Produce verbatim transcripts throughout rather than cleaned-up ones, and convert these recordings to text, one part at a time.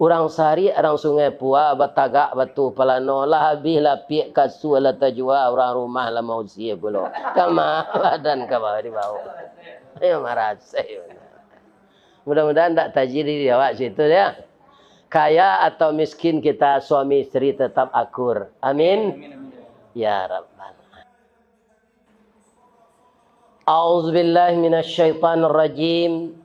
Urang Sarik, urang Sungai Pua, batagak batu palano, lah abih lapiak kasua lah tajua, urang rumah lah mausia pulo. Ka ma lah dan ka bawah dibawo. Ayo marasai. Mudah-mudahan ndak tajadi di awak situ, ya. Kaya atau miskin kita, suami isteri tetap akur. Amin. Ya Rabbal. A'udzubillahi minasyaitonirrajim.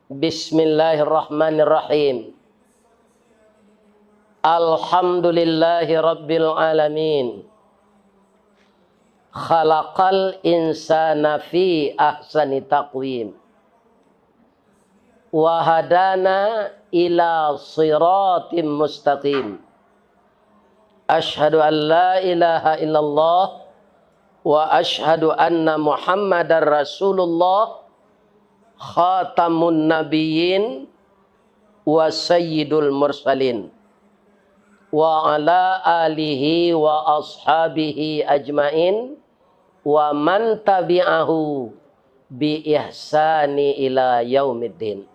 Bismillahirrahmanirrahim. Alhamdulillahi rabbil alamin. Khalaqal insana fi ahsani taqwim. Wa hadana ila siratim mustaqim. Asyhadu an la ilaha illallah wa asyhadu anna Muhammadar Rasulullah, khatamun nabiyyin wa sayyidul mursalin, wa ala alihi wa ashabihi ajmain, wa man tabi'ahu bi ihsani ila yaumiddin.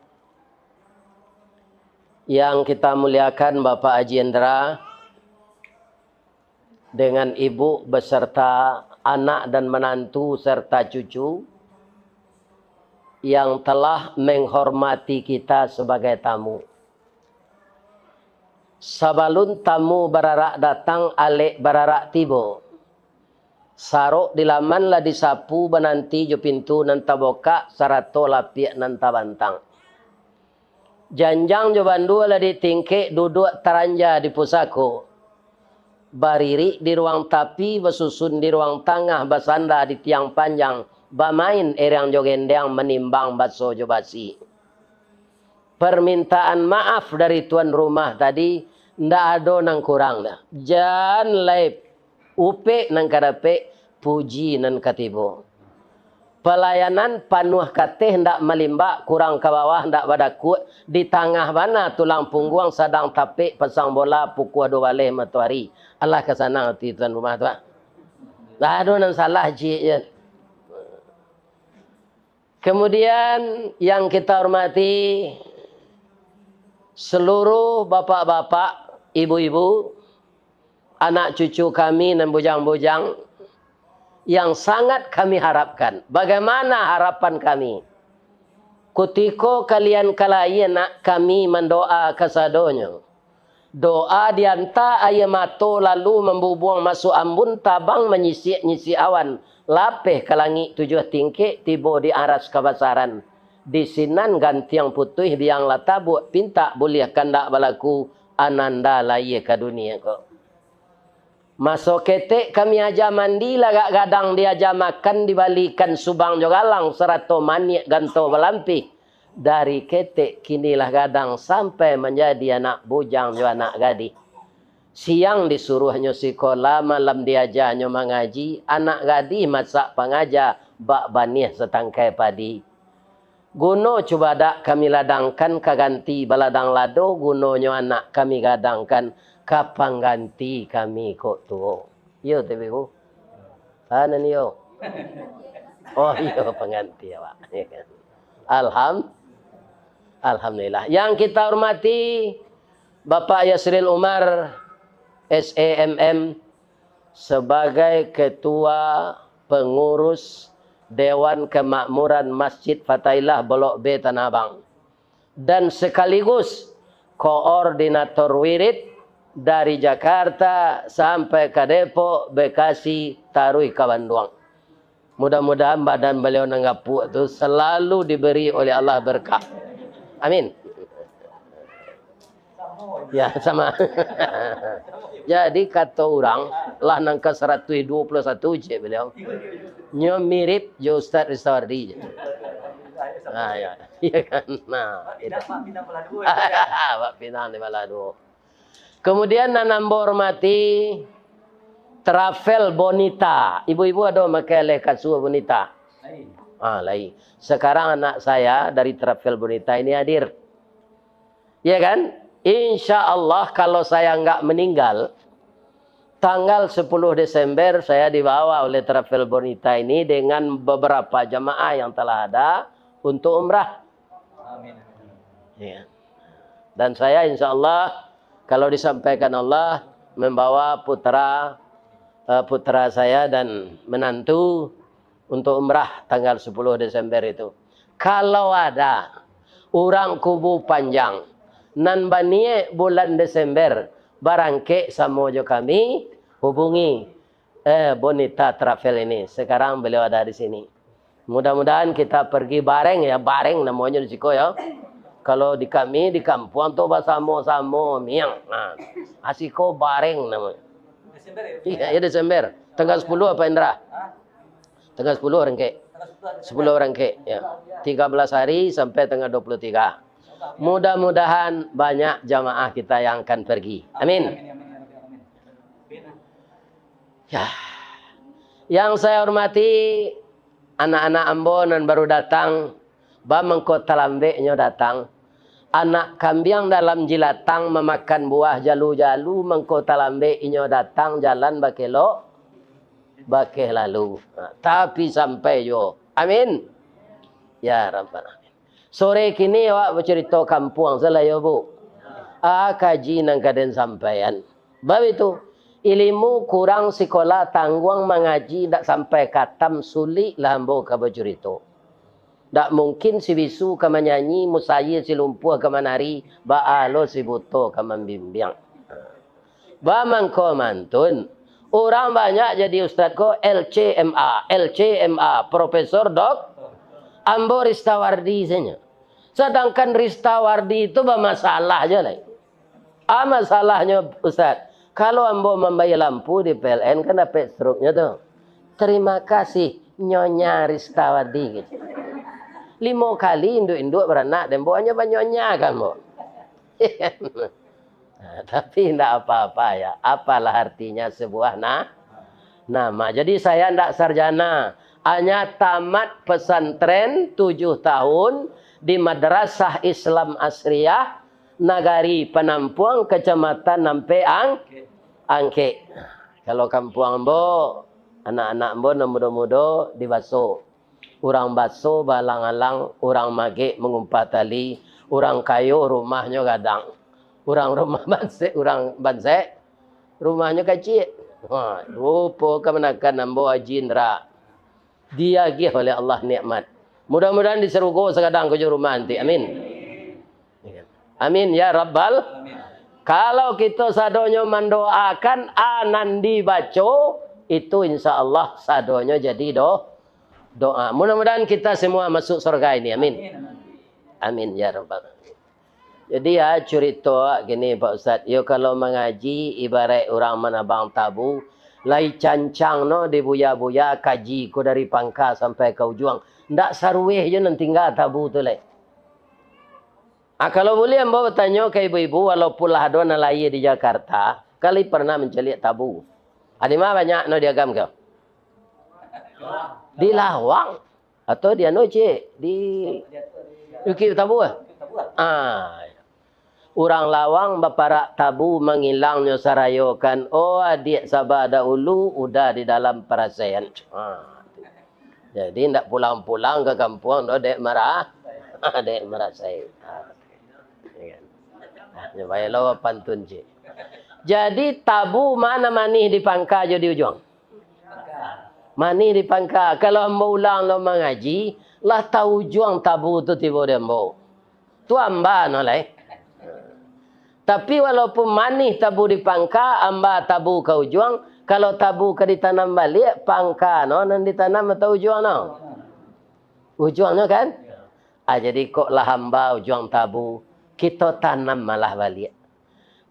Yang kita muliakan Bapak Haji Indra, dengan ibu beserta anak dan menantu serta cucu yang telah menghormati kita sebagai tamu. Sabalun tamu bararak datang, alek bararak tibo. Sarok di laman lah disapu, bananti jo pintu nan tabokak, sarato lapiak nan tabantang. Janjang jo bandua lah ditingkek, duduak taranja di pusako. Baririk di ruang tapi, basusun di ruang tangah, basanda di tiang panjang, bamain erang jo gendang, manimbang baso jo basi. Parmintaan maaf dari tuan rumah tadi, ndak ado nan kurang doh. Jan lai upek nan ka dapek, puji nan ka tibo. Palayanan panuah kateh ndak malimbak, kurang ka bawah ndak badakuak, di tangah bana tulang pungguang, sadang tapek pasang bola, pukua duo baleh matoari. Alah ka sanang ati tuan rumah tu, ah. Ndak ado nan salah, ciek je. Kemudian yang kita hormati seluruh bapak-bapak, ibu-ibu, anak cucu kami nan bujang-bujang, yang sangat kami harapkan. Bagaimana harapan kami? Kutiko kalian ka lahia, nak kami mandoa kasadonyo. Doa dianta aia mato, lalu mambubuang masuak ambun, tabang manyisiak-nyisiak awan, lapeh ka langik tujuah tingkek, tibo di aras kabasaran. Di sinan gantiang putuih, biang lah tabuak, pintak buliah kandak balaku, ananda lahia ka dunia ko. Maso ketek kami aja mandi, lagak gadang diaja makan, dibalikan subang jo galang, sarato maniak ganto balampih. Dari ketek kini lah gadang, sampai manjadi anak bujang jo anak gadih. Siang disuruahnyo sikola, malam diajanyo mangaji, anak gadih masak pangaja, bak baniah satangkai padi. Guno cubadak kami ladangkan, ka ganti baladang lado, gunonyo anak kami gadangkan, ka pangganti kami kok tuo. Iyo, T B U. Sana ni yo. Oh, iyo, pangganti awak. Alham-, Alhamdulillah. Yang kita hormati Bapak Yasril Umar, S E M M, sebagai Ketua Pengurus Dewan Kemakmuran Masjid Fatahillah Blok B Tanah Abang, dan sekaligus koordinator wirid dari Jakarta sampai ka Depok, Bekasi, taruih ka Bandung. Mudah-mudahan badan beliau nan gapuak tu selalu diberi oleh Allah berkah. Amin. Ya, sama. Jadi, kato urang, lah nan ka saratuih duo puluah satu, cek beliau. Nyo mirip jo Ustaz Ristawardi je. Nah, ya. Iya kan? Nah, itu. Pak Pinang di Balado. Kemudian, nan ambo hormati, Travel Bonita. Ibu-ibu ado makai alai kasua Bonita? Lain. Ah, lain. Sekarang anak saya dari Travel Bonita ini hadir. Ya kan? Insya Allah, kalau saya nggak meninggal, tanggal sepuluh Desember saya dibawa oleh Travel Bonita ini dengan beberapa jamaah yang telah ada untuk umrah. Amin. Ya. Dan saya, insya Allah, kalau disampaikan Allah, membawa putra, eh, putra saya dan menantu untuk umrah tanggal sepuluh Desember itu. Kalau ada urang Kubu Panjang nan baniaik bulan Desember barangkek samo jo kami, hubungi, eh, Bonita Travel ini. Sekarang beliau ada di sini. Mudah-mudahan kita pergi bareng, ya, bareng namonyo di siko, ya. Kalau di kami, di kampuang tu basamo-samo, miang. Nah, asiko bareng namonyo. Iya, ya, Desember. Tanggal sepuluh apa, Indra? Tanggal sepuluh barangkek. Sepuluh barangkek, ya. Tiga belas hari sampai tanggal dua puluh tiga. Mudah-mudahan banyak jamaah kita yang akan pergi. Amin. Ya. Yang saya hormati anak-anak ambo nan baru datang, ba mangko talambeknyo datang. Anak kambiang dalam jilatang mamakan buah jalu-jalu, mangko talambek inyo datang, jalan bakelok, bakeh lalu. Nah, tapi sampai juo. Amin. Ya Rabbal Alamin. Sore kini awak bacurito kampuang, salah yo, Bu? Ah, kaji nan ka den sampaian. Bab itu, ilimu kurang sikola tangguang mangaji ndak sampai katam, sulik lah ambo ka bacurito. Ndak mungkin si bisu ka manyanyi, mustahil si lumpuah ka manari, baa lo si buto ka mambimbiang. Bamangko mantun, urang banyak jadi ustad ko L C M A, L C M A, profesor dok, ambo Ristawardi sajo. Sadangkan Ristawardi tu bamasalah jo lai. Ah, masalahnyo, Ustaz, kalau ambo mambayia lampu di P L N kan dapek struknyo tu. Terima kasih, Nyonya Ristawardi, gitu. Limo kali induak-induak baranak dek ambo, hanyo banyonya ka ambo. Nah, tapi indak apa-apa ya. Apalah artinya sebuah na-, nama. Jadi saya ndak sarjana, hanya tamat pesantren tujuh tahun di Madrasah Islam Asriyah, Nagari Panampuang, Kacamatan Ampek Ang-, Angkek. Kalau kampuang ambo, anak-anak ambo nan mudo-mudo di Baso. Urang Baso baalang-alang, urang Magek mangumpah tali, urang kayo rumahnyo gadang. Urang rumah bansek, urang bansek, rumahnyo kaciak. Ha, rupo kamanakan ambo Haji Indra. Diagiah oleh Allah nikmat. Mudah-mudahan di sarugo sagadang ko jo rumah nanti. Amin. Amin ya rabbal. Kalau kito sadonyo mandoakan, a nan dibaco, itu insya Allah sadonyo jadi do-, doa. Mudah-mudahan kita semua masuk surga ini. Amin. Amin ya rabbal. Jadi, ya, curito gini, Pak Ustaz. Yo, kalau mangaji, ibarat urang manabang tabu, lai cancang no dibuya-buya, kaji ko dari pangka sampai ka ujuang. Ndak saruweh jo nan tingga tabu tu lai. Ah, kalau buliah ambo batanyo ka ibu-ibu, walaupun lah ado nan lahia di Jakarta, kali pernah mancaliak tabu? Ah, di ma banyak no di Agam ko? Di Lawang. Atau di anu, Cik, di Bukik Tabu, ah? Ah. Urang Lawang baparak tabu mangilangnyo sarayokan, oh, adiak saba dahulu, udah di dalam parasaian. Ah. Jadi, ndak pulang-pulang ka kampuang doh, dek marah-, dek marasai. Ah. Ya kan? Ah, nyo bae lo pantun, Cik. Jadi, tabu ma nan manih di pangka jo di ujuang? Manih di pangka. Kalau ambo ulang lo mangaji, lah taujuang tabu tu tibo di ambo. Tu amba no lai. Tapi walaupun manih tabu di pangka, amba tabu ka ujuang, kalau tabu ka ditanam baliak, pangka no nan ditanam atau ujuang no? Ujuang no kan? Ah, jadi kok lah amba ujuang tabu, kito tanam malah baliak.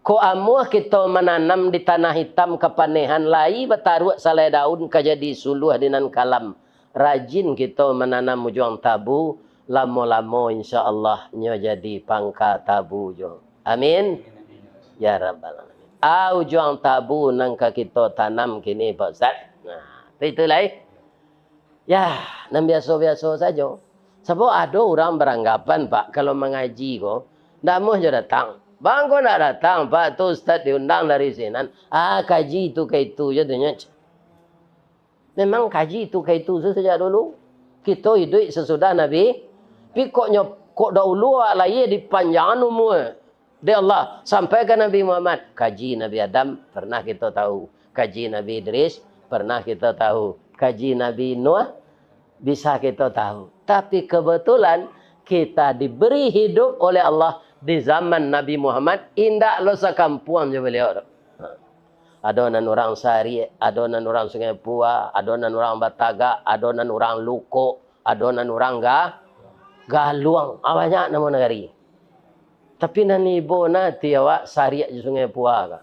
Kok amuah kito mananam di tanah itam kapanehan, lai bataruak salai daun ka jadi suluah di nan kalam. Rajin kito mananam ujuang tabu, lamo-lamo insya Allah nyo jadi pangka tabu juo. Amin. Ya Rabbal Alamin. Ah, ujuang tabu nan ka kito tanam kini, Pak Ustaz. Nah, itu lai. Yah, nan biaso-biaso sajo. Sabab ado urang baranggapan, Pak, kalau mangaji ko, ndak amuah jo datang. Bang ko ndak datang, Pak, tu ustaz diundang dari sinan. Ah, kaji tu ka itu jo tu nyo. Memang kaji tu ka itu sajak dulu. Kito iduik sasudah Nabi. Pi kok nyo, kok dahulu awak lahia dipanjangan umua. Dek Allah, sampai ka Nabi Muhammad. Kaji Nabi Adam, pernah kito tahu. Kaji Nabi Idris, pernah kito tahu. Kaji Nabi Nuh, bisa kito tahu. Tapi kebetulan, kita diberi hidup oleh Allah di zaman Nabi Muhammad, indak lo sakampuang jo baliau tu. Ado nan urang Sariak, ado nan urang Sungai Pua, ado nan urang Batagak, ado nan urang Lukok, ado nan urang Ga-, Galuang. Ah, banyak namo nagari. Tapi nan ibo nati awak Sariak jo Sungai Pua ka.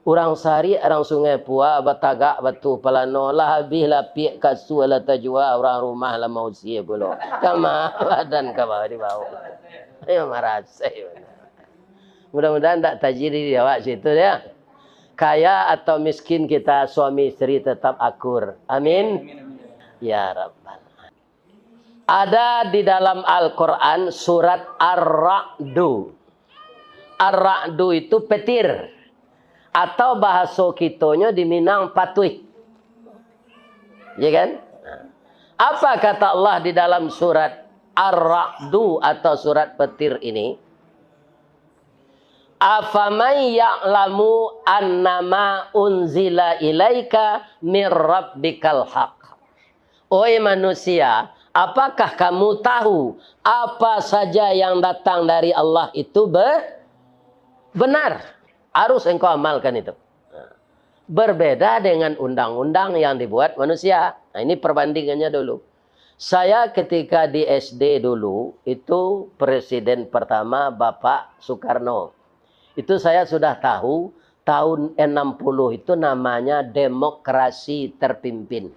Urang Sariak, urang Sungai Pua, Batagak, Batu Palano, lah abih lapiak kasua lah tajua, urang rumah lah mausia pulo. Kama badan ka bawah dibawa. Ayo marasai. Mudah-mudahan tak tajadi di awak situ ya. Kaya atau miskin kita, suami isteri tetap akur. Amin. Ya Rabbal. Ada di dalam Al-Quran surat Ar-Ra'du. Ar-Ra'du itu petir. Atau bahaso kitonyo di Minang patuih. Ya kan? Apa kata Allah di dalam surat Ar-Ra'du atau surat petir ini? "Afaman ya'lamu annama unzila ilaika mir rabbikal haq." Oi manusia, apakah kamu tahu apa saja yang datang dari Allah itu be-, benar? Harus engkau amalkan itu. Berbeda dengan undang-undang yang dibuat manusia. Nah, ini perbandingannya dulu. Saya ketika di S D dulu, itu presiden pertama Bapak Soekarno. Itu saya sudah tahu, tahun enam puluh itu namanya demokrasi terpimpin.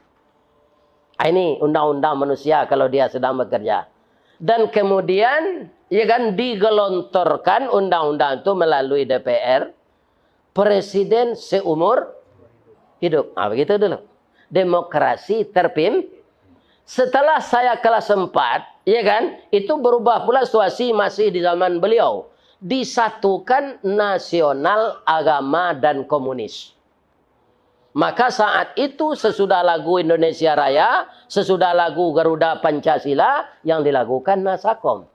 Ah, ini undang-undang manusia kalau dia sedang bekerja. Dan kemudian, ya kan, digelontorkan undang-undang itu melalui D P R, presiden seumur hidup. Ah, begitu dulu. Demokrasi terpim-, setelah saya kelas empat, ya kan, itu berubah pula situasi masih di zaman beliau. Disatukan nasional, agama, dan komunis. Maka saat itu sesudah lagu Indonesia Raya, sesudah lagu Garuda Pancasila, yang dilagukan Nasakom.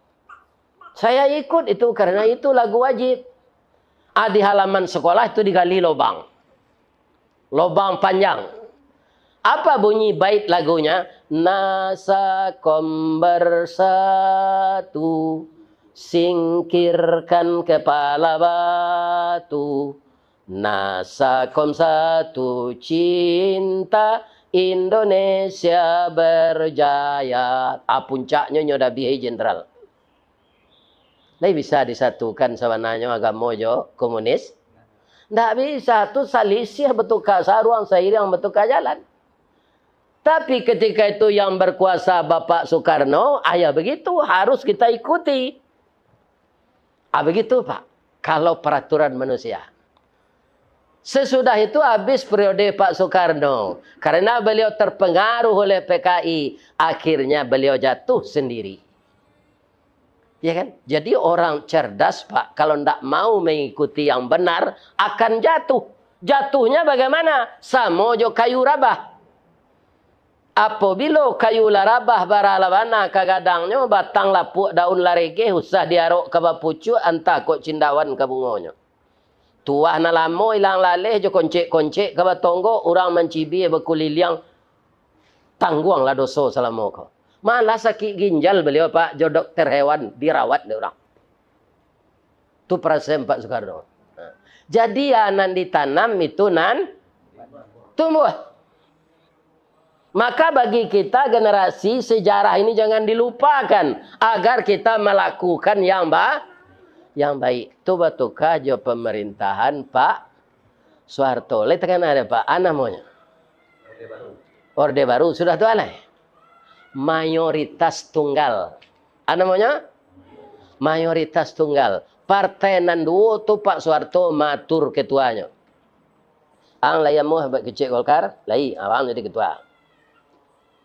Saya ikut itu karena itu lagu wajib. Ah, di halaman sekolah itu digali lobang. Lobang panjang. Apa bunyi bait lagunya? "Nasakom bersatu, singkirkan kepala batu. Nasakom satu cinta, Indonesia berjaya." Ah, puncaknyo nyo dah bihai jenderal. Lai bisa disatukan sabananyo agamo jo komunis? Ndak bisa, tu salisiah batuka saruang, sairiang batuka jalan. Tapi ketika itu yang berkuasa Bapak Soekarno, ah, ya begitu, harus kita ikuti. Ah, begitu, Pak, kalau peraturan manusia. Sesudah itu habis periode Pak Soekarno. Karena beliau terpengaruh oleh P K I, akhirnya beliau jatuh sendiri. Ya kan? Jadi orang cerdas, Pak, kalau ndak mau mengikuti yang benar, akan jatuh. Jatuhnya bagaimana? Samo jo kayu rabah. Apobilo kayu lah rabah, bara lah bana ka gadangnyo, batang lapuak, daun lah regeh, usah diarok ka bapucuak, antah kok cindawan ka bungonyo. Tuah nan lamo ilang laleh jo koncek-koncek ka batonggo, urang mancibia bakuliliang, tangguanglah doso salamo ko. Malah sakik ginjal baliau, Pak, jo dokter hewan dirawat dek urang. Tu perasaan Pak Soekarno. Jadi, ya, nan ditanam itu nan tumbuah. Maka bagi kita generasi sejarah ini jangan dilupakan, agar kita melakukan yang ba-, yang baik. Tu batuka jo pemerintahan Pak Soeharto. Lai takana dek Pak, a namonyo? Orde Baru. Sudah tu alai. Mayoritas tunggal. A namonyo? Mayoritas tunggal. Partai nan duo tu Pak Soeharto maatur ketuanyo. Ang lai amuah buek kecek Golkar, lai, abang jadi ketua.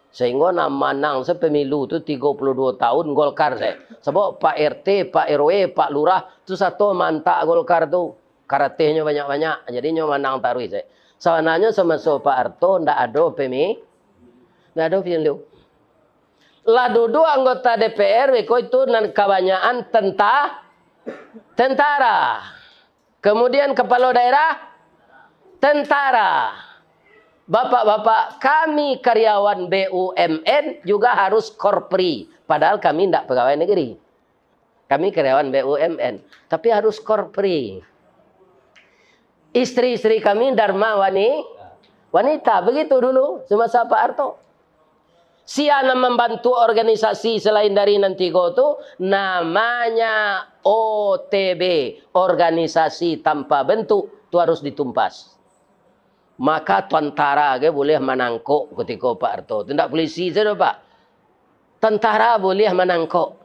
Sahinggo nan manang se pemilu tu tigo puluah duo tahun Golkar se. Sabab Pak R T, Pak R W, Pak Lurah tu sato maantak Golkar tu. Karatehnyo banyak-banyak, jadi nyo manang taruih se. Sabananyo samaso Pak Harto ndak ado pemi-, ndak ado pemilu. Lah duduak anggota D P R, beko itu nan kabanyakan tenta-, tentara. Kemudian kepala daerah, tentara. Bapak-bapak, kami karyawan B U M N juga harus korpri, padahal kami ndak pegawai negeri. Kami karyawan B U M N, tapi harus korpri. Istri-istri kami dharma wani-, wanita, begitu dulu semasa Pak Harto. Sia nan mambantuk organisasi selain dari nan tigo tu, namanya O T B, organisasi tanpa bentuk, tu harus ditumpas. Maka tantara ge buliah manangkok kutiko Pak Harto tu. Ndak pulisi sajo, Pak. Tantara buliah manangkok.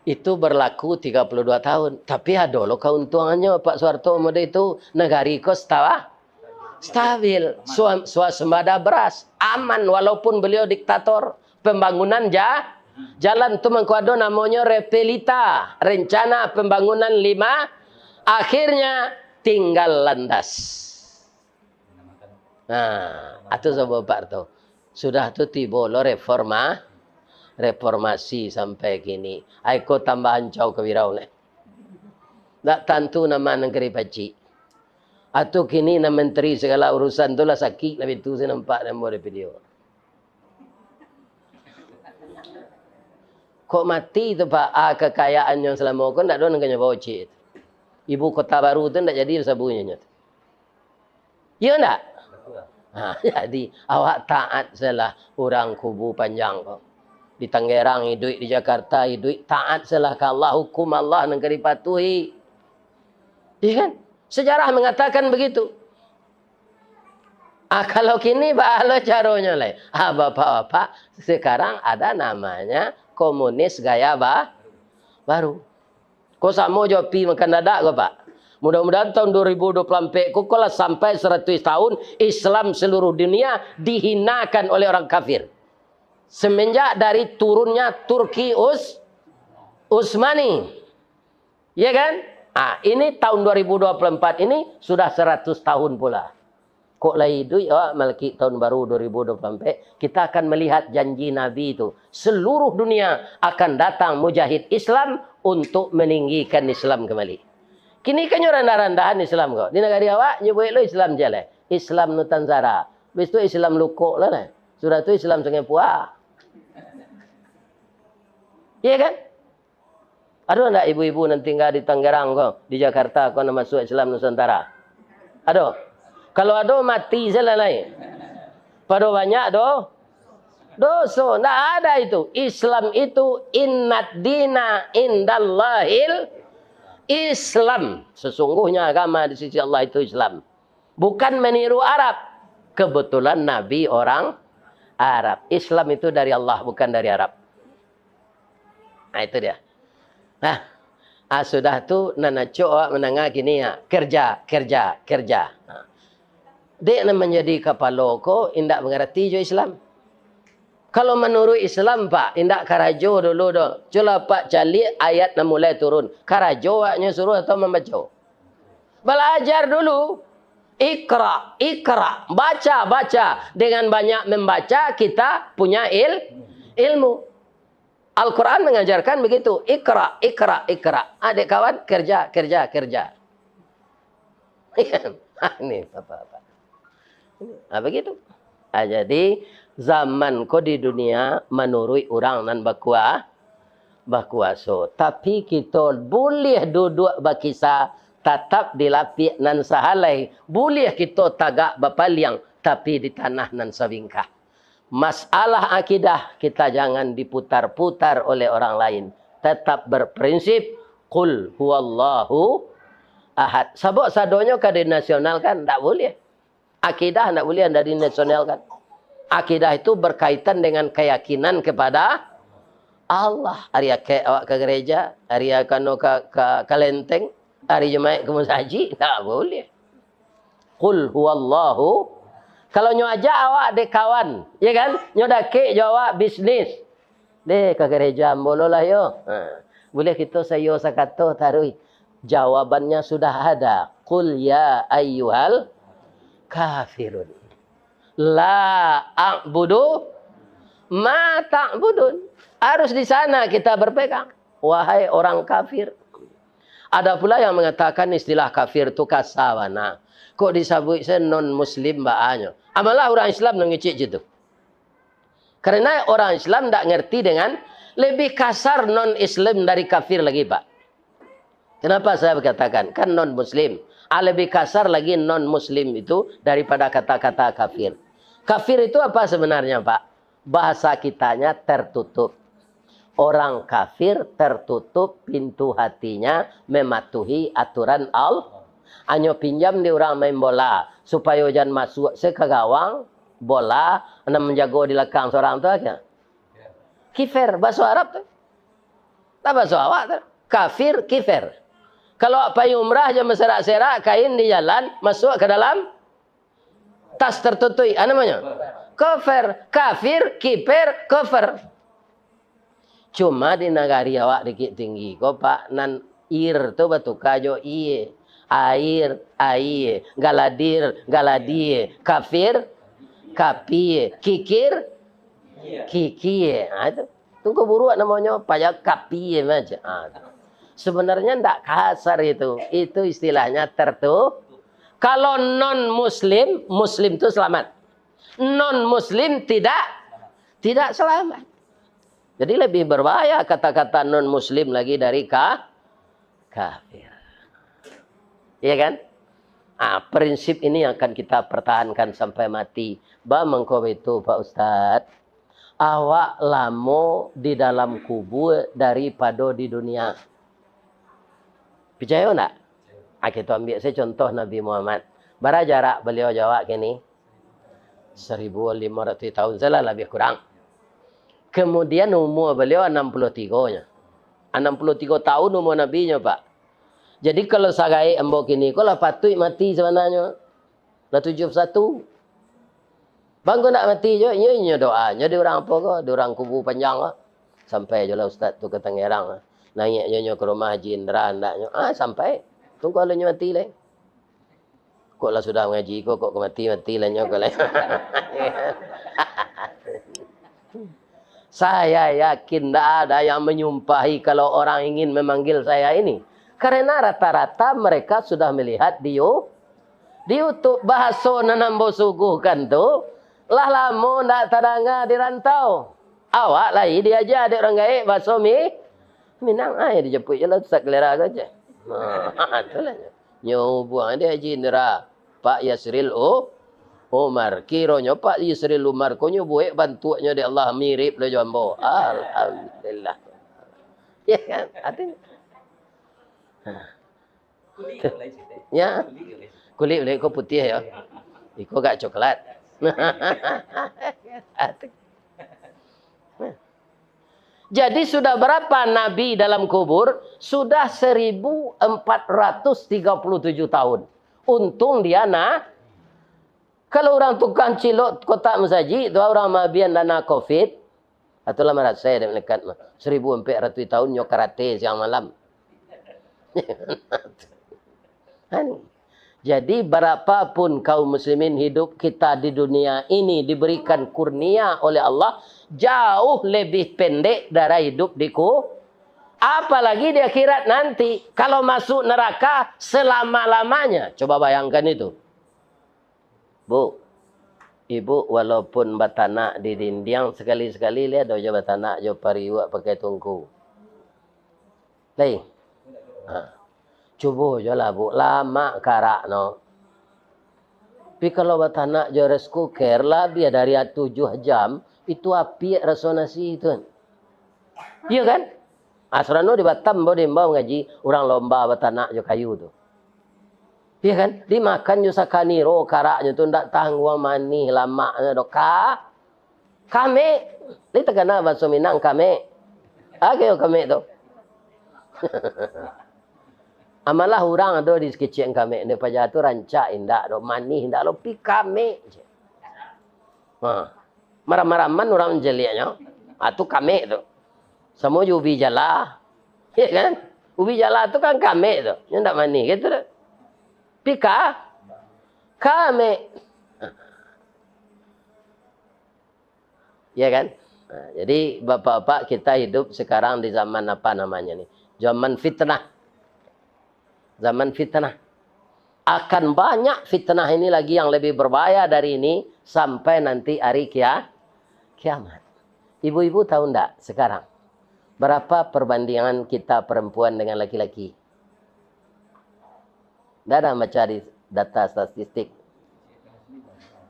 Itu berlaku tiga puluh dua tahun. Tapi ado lo kauntuangannyo, Pak Suharto mode itu. Nagari ko stawa-, stabil. Sua-, swasembada beras. Aman, walaupun beliau diktator. Pembangunan ja-, jalan tu mangko ado namonyo repelita. Rencana pembangunan lima, akhirnya tinggal landas. Nah, atu sabab tu. Sudah tu tibo lo reforma-, reformasi sampai kini. Ai ko tambah ancau ka Firaun, eh. Ndak tantu nama nagari pacik. Atu kini nan menteri segala urusan tu lah sakik, lah itu saya nampak dalam video. Kok mati tu, Pak? Ah, kekayaannyo selamo ko ndak ado nan ka nyo bao ciek tu. Ibu kota baru tu ndak jadi basabunyo nyo tu. Iyo ndak? Ha, jadi, awak taat sajolah urang kubu panjang ko. Di Tangerang iduik, di Jakarta iduik, taat sajolah ka Allah, hukum Allah nan ka dipatuhi. Iya kan? Sejarah mengatakan begitu. Ah, kalau kini, baa lo caronyo lai? Ah, bapak-bapak, sekarang ada namanya komunis gaya ba-, baru. Ko samo jo api makan dadak ko, Pak. Mudah-mudahan tahun dua ribu dua puluh empat ko, ko lah sampai seratus tahun Islam seluruh dunia dihinakan oleh orang kafir. Semenjak dari turunnya Turki Us-, Utsmani. Ya kan? Ah, ini tahun dua ribu dua puluh empat ini sudah seratus tahun pula. Kok lai iduik awak malakik tahun baru dua ribu dua puluh empat, kita akan melihat janji Nabi itu. Seluruh dunia akan datang mujahid Islam untuk meninggikan Islam kembali. Kini kan nyo randah-randahan Islam ko. Di nagari awak, nyo buek lo Islam jaleh. Islam Nusantara. Habis tu Islam Lukok lah, nah. Sudah tu Islam Sungai Pua. Iya kan? Ado ndak ibu-ibu nan tingga di Tangerang ko, di Jakarta ko, nan masuak Islam Nusantara? Ado? Kalau ado, mati sajolah lai. Pado banyak do-, doso. Ndak ada itu. Islam itu, innad dina indallahil Islam. Sesungguhnya agama di sisi Allah itu Islam. Bukan meniru Arab. Kebetulan Nabi orang Arab. Islam itu dari Allah, bukan dari Arab. Nah, itu dia. Nah, ah, sudah tu, nan acok awak mandanga kini, ya, kerja, kerja, kerja. Nah. Dek nan manjadi kapalo ko indak mangarati jo Islam. Kalau manuruik Islam, Pak, indak karajo dulu doh. Cubolah, Pak, caliak ayat nan mulai turun. Karajo awaknyo suruah atau mambaco? Balajar dulu. Iqra, iqra. Baca, baca. Dengan banyak membaca, kita punya il-, ilmu. Al-Quran mengajarkan begitu. Iqra, iqra, iqra. Ah, dek kawan, kerja, kerja, kerja. Ini, apa-apa. Ah, begitu. Ah, jadi, zaman ko di dunia manuruik urang nan bakua-, bakuaso. Tapi kito buliah duduak bakisa, tatap di lapiak nan sahalai. Buliah kito tagak bapaliang, tapi di tanah nan sabingkah. Masalah akidah, kita jangan diputar-putar oleh orang lain. Tetap berprinsip, "Qul huwallahu ahad." Sabab sadonyo ka dinasionalkan, ndak buliah. Akidah ndak buliah ndak dinasionalkan. Akidah itu berkaitan dengan keyakinan kepada Allah. Ari akek awak ka gereja, ari kano ka, ka, ka lenteng, ari Jumaik ka musajik, ndak buliah. Qul huwallahu. Kalau nyo ajak awak dek kawan, ya kan? Nyo dakek jo awak bisnis. Deh, ka gereja ambo lo lah yo. Ha. Buliah kito saiyo sakato taruih. Jawabannya sudah ada. Qul ya ayyuhal kafirun. La a'budu ma ta'budun. Harus di sana kita berpegang. Wahai orang kafir. Ada pula yang mengatakan istilah kafir tu kasa bana. Kok disabuik se non muslim baanyo. Amalah orang Islam nan ngecek je tu. Karena orang Islam ndak ngerti dengan lebih kasar non Islam dari kafir lagi, Pak. Kenapa saya berkatakan? Kan non muslim. Ah, lebih kasar lagi non muslim itu daripada kata-kata kafir. Kafir itu apa sebenarnya, Pak? Bahasa kitanya tertutup. Orang kafir tertutup pintu hatinya mematuhi aturan Allah. Hanyo pinjam di urang main bola, supayo jan masuak se ka gawang, bola, nan manjago di lakang sorang tu aja. Kifer, baso Arab tu. Tak baso awak tu. Kafir, kifer. Kalau pai umrah jan baserak-serak kain di jalan, masuak ka dalam tas tertutuik. Ah, namonyo? Kofer, kafir, kiper, kofer. Cuma di nagari awak Bukittinggi ko, Pak, nan ir tu batuka jo ie. Air, aie. Galadir, galadie. Kafir, kapie. Kikir, kikie. Ha, itu. Tungku buruak namonyo, payah kapie macam. Ha, itu. Sebenarnya ndak kasar itu. Itu istilahnya tertu-, kalau non muslim, muslim tu selamat. Non muslim tidak, tidak selamat. Jadi lebih berbahaya kata-kata non muslim lagi dari ka-, kafir. Iya kan? Ah, prinsip ini yang akan kita pertahankan sampai mati. Ba mangko itu, Pak Ustaz, awak lamo di dalam kubur daripado di dunia. Picayo ndak? Ah, kita ambiak saja contoh Nabi Muhammad. Bara jarak baliau jo awak kini? Seribu lima ratus tahun salah, lebih kurang. Kemudian umur beliau enam puluh tiga nyo. Enam puluh tiga tahun umur Nabi nyo, Pak. Jadi kalau sagaek ambo kini ko lah patuik mati sabananyo. Lah tujuh puluh satu. Bangko nak mati jo, inyo, inyo doa. Nyo di urang apo ko? Di urang kubu panjang ko. Sampai jo lah ustaz tu ka Tangerang. Naiak jo nyo ka rumah Haji Indra, andaknyo. Ah, sampai. Tunggu alun nyo mati lai. Kok lah sudah mangaji ko, kok ka mati, mati lah nyo ko lai. Saya yakin ndak ada yang menyumpahi kalau orang ingin memanggil saya ini. Karena rata-rata mereka sudah melihat di You-, di YouTube. Bahaso nan ambo suguhkan tu, lah lamo ndak tadanga di rantau. Awak lai diaja dek urang gaek bahaso Mi-, Minang, ai dijapuik je lah Ustaz Kelera ko je. Ha, itulah nyo. Nyo buang di Haji Indra, Pak Yasril U-, Umar. Kironyo Pak Yasril Umar ko nyo buek bantuaknyo dek Allah mirip lo jo ambo. Alhamdulillah. Ya kan? Artinya. Ha. Ya. Kulik, kulik ko putiah ya. Iko agak coklat. Jadi sudah berapa Nabi dalam kubur? Sudah seribu empat ratus tiga puluh tujuh tahun. Untung dia na-, kalau urang tukang cilok kotak masajik tu, urang maabian dana covid, atau lah marasai dek malaikat mah. Seribu ampek ratuih tahun nyo karate siang malam. Kan? Jadi, barapapun kaum muslimin hidup kita di dunia ini diberikan kurnia oleh Allah, jauh lebih pendek dari hidup di ku-, apalagi di akhirat nanti, kalau masuk neraka selama-lamanya. Coba bayangkan itu. Bu, ibu walaupun batanak di dindiang, sekali-sekali lihat doh jo batanak jo pariuak pakai tungku. Lai. Ha. Cubo jo lah, Bu. Lamak karak no. Tapi kalau batanak jo rice cooker, labiah dari tujuh jam, itu apiak raso nasi tu. Iya kan? Asrano di Batam, bo, di Imbau ngaji, urang lomba batanak jo kayu tu. Iya kan? Dimakan jo sakaniro karaknyo tu, ndak tangguang manih, lamaknyo do. Ka-, kamek. Lai takana bahaso Minang kamek. Apo kamek tu? Amalah urang ado di kecek kamek, di paja tu rancak indak do, manih indak lo, pi kamek je. Ha. Maram-maraman urang manjaliaknyo. Ha, tu kamek tu. Samo jo ubi jala. Ya kan? Ubi jala tu kan kamek tu. Nyo ndak manih gitu tu. Pi ka-, kamek. Ya kan? Nah, jadi bapak-bapak, kita hidup sekarang di zaman apa namanya nih? Zaman fitnah. Zaman fitnah. Akan banyak fitnah ini lagi yang lebih berbahaya dari ini sampai nanti hari kia-, kiamat. Ibu-ibu tahu ndak sekarang? Berapa perbandingan kita perempuan dengan laki-laki? Ndak ada baca di data statistik.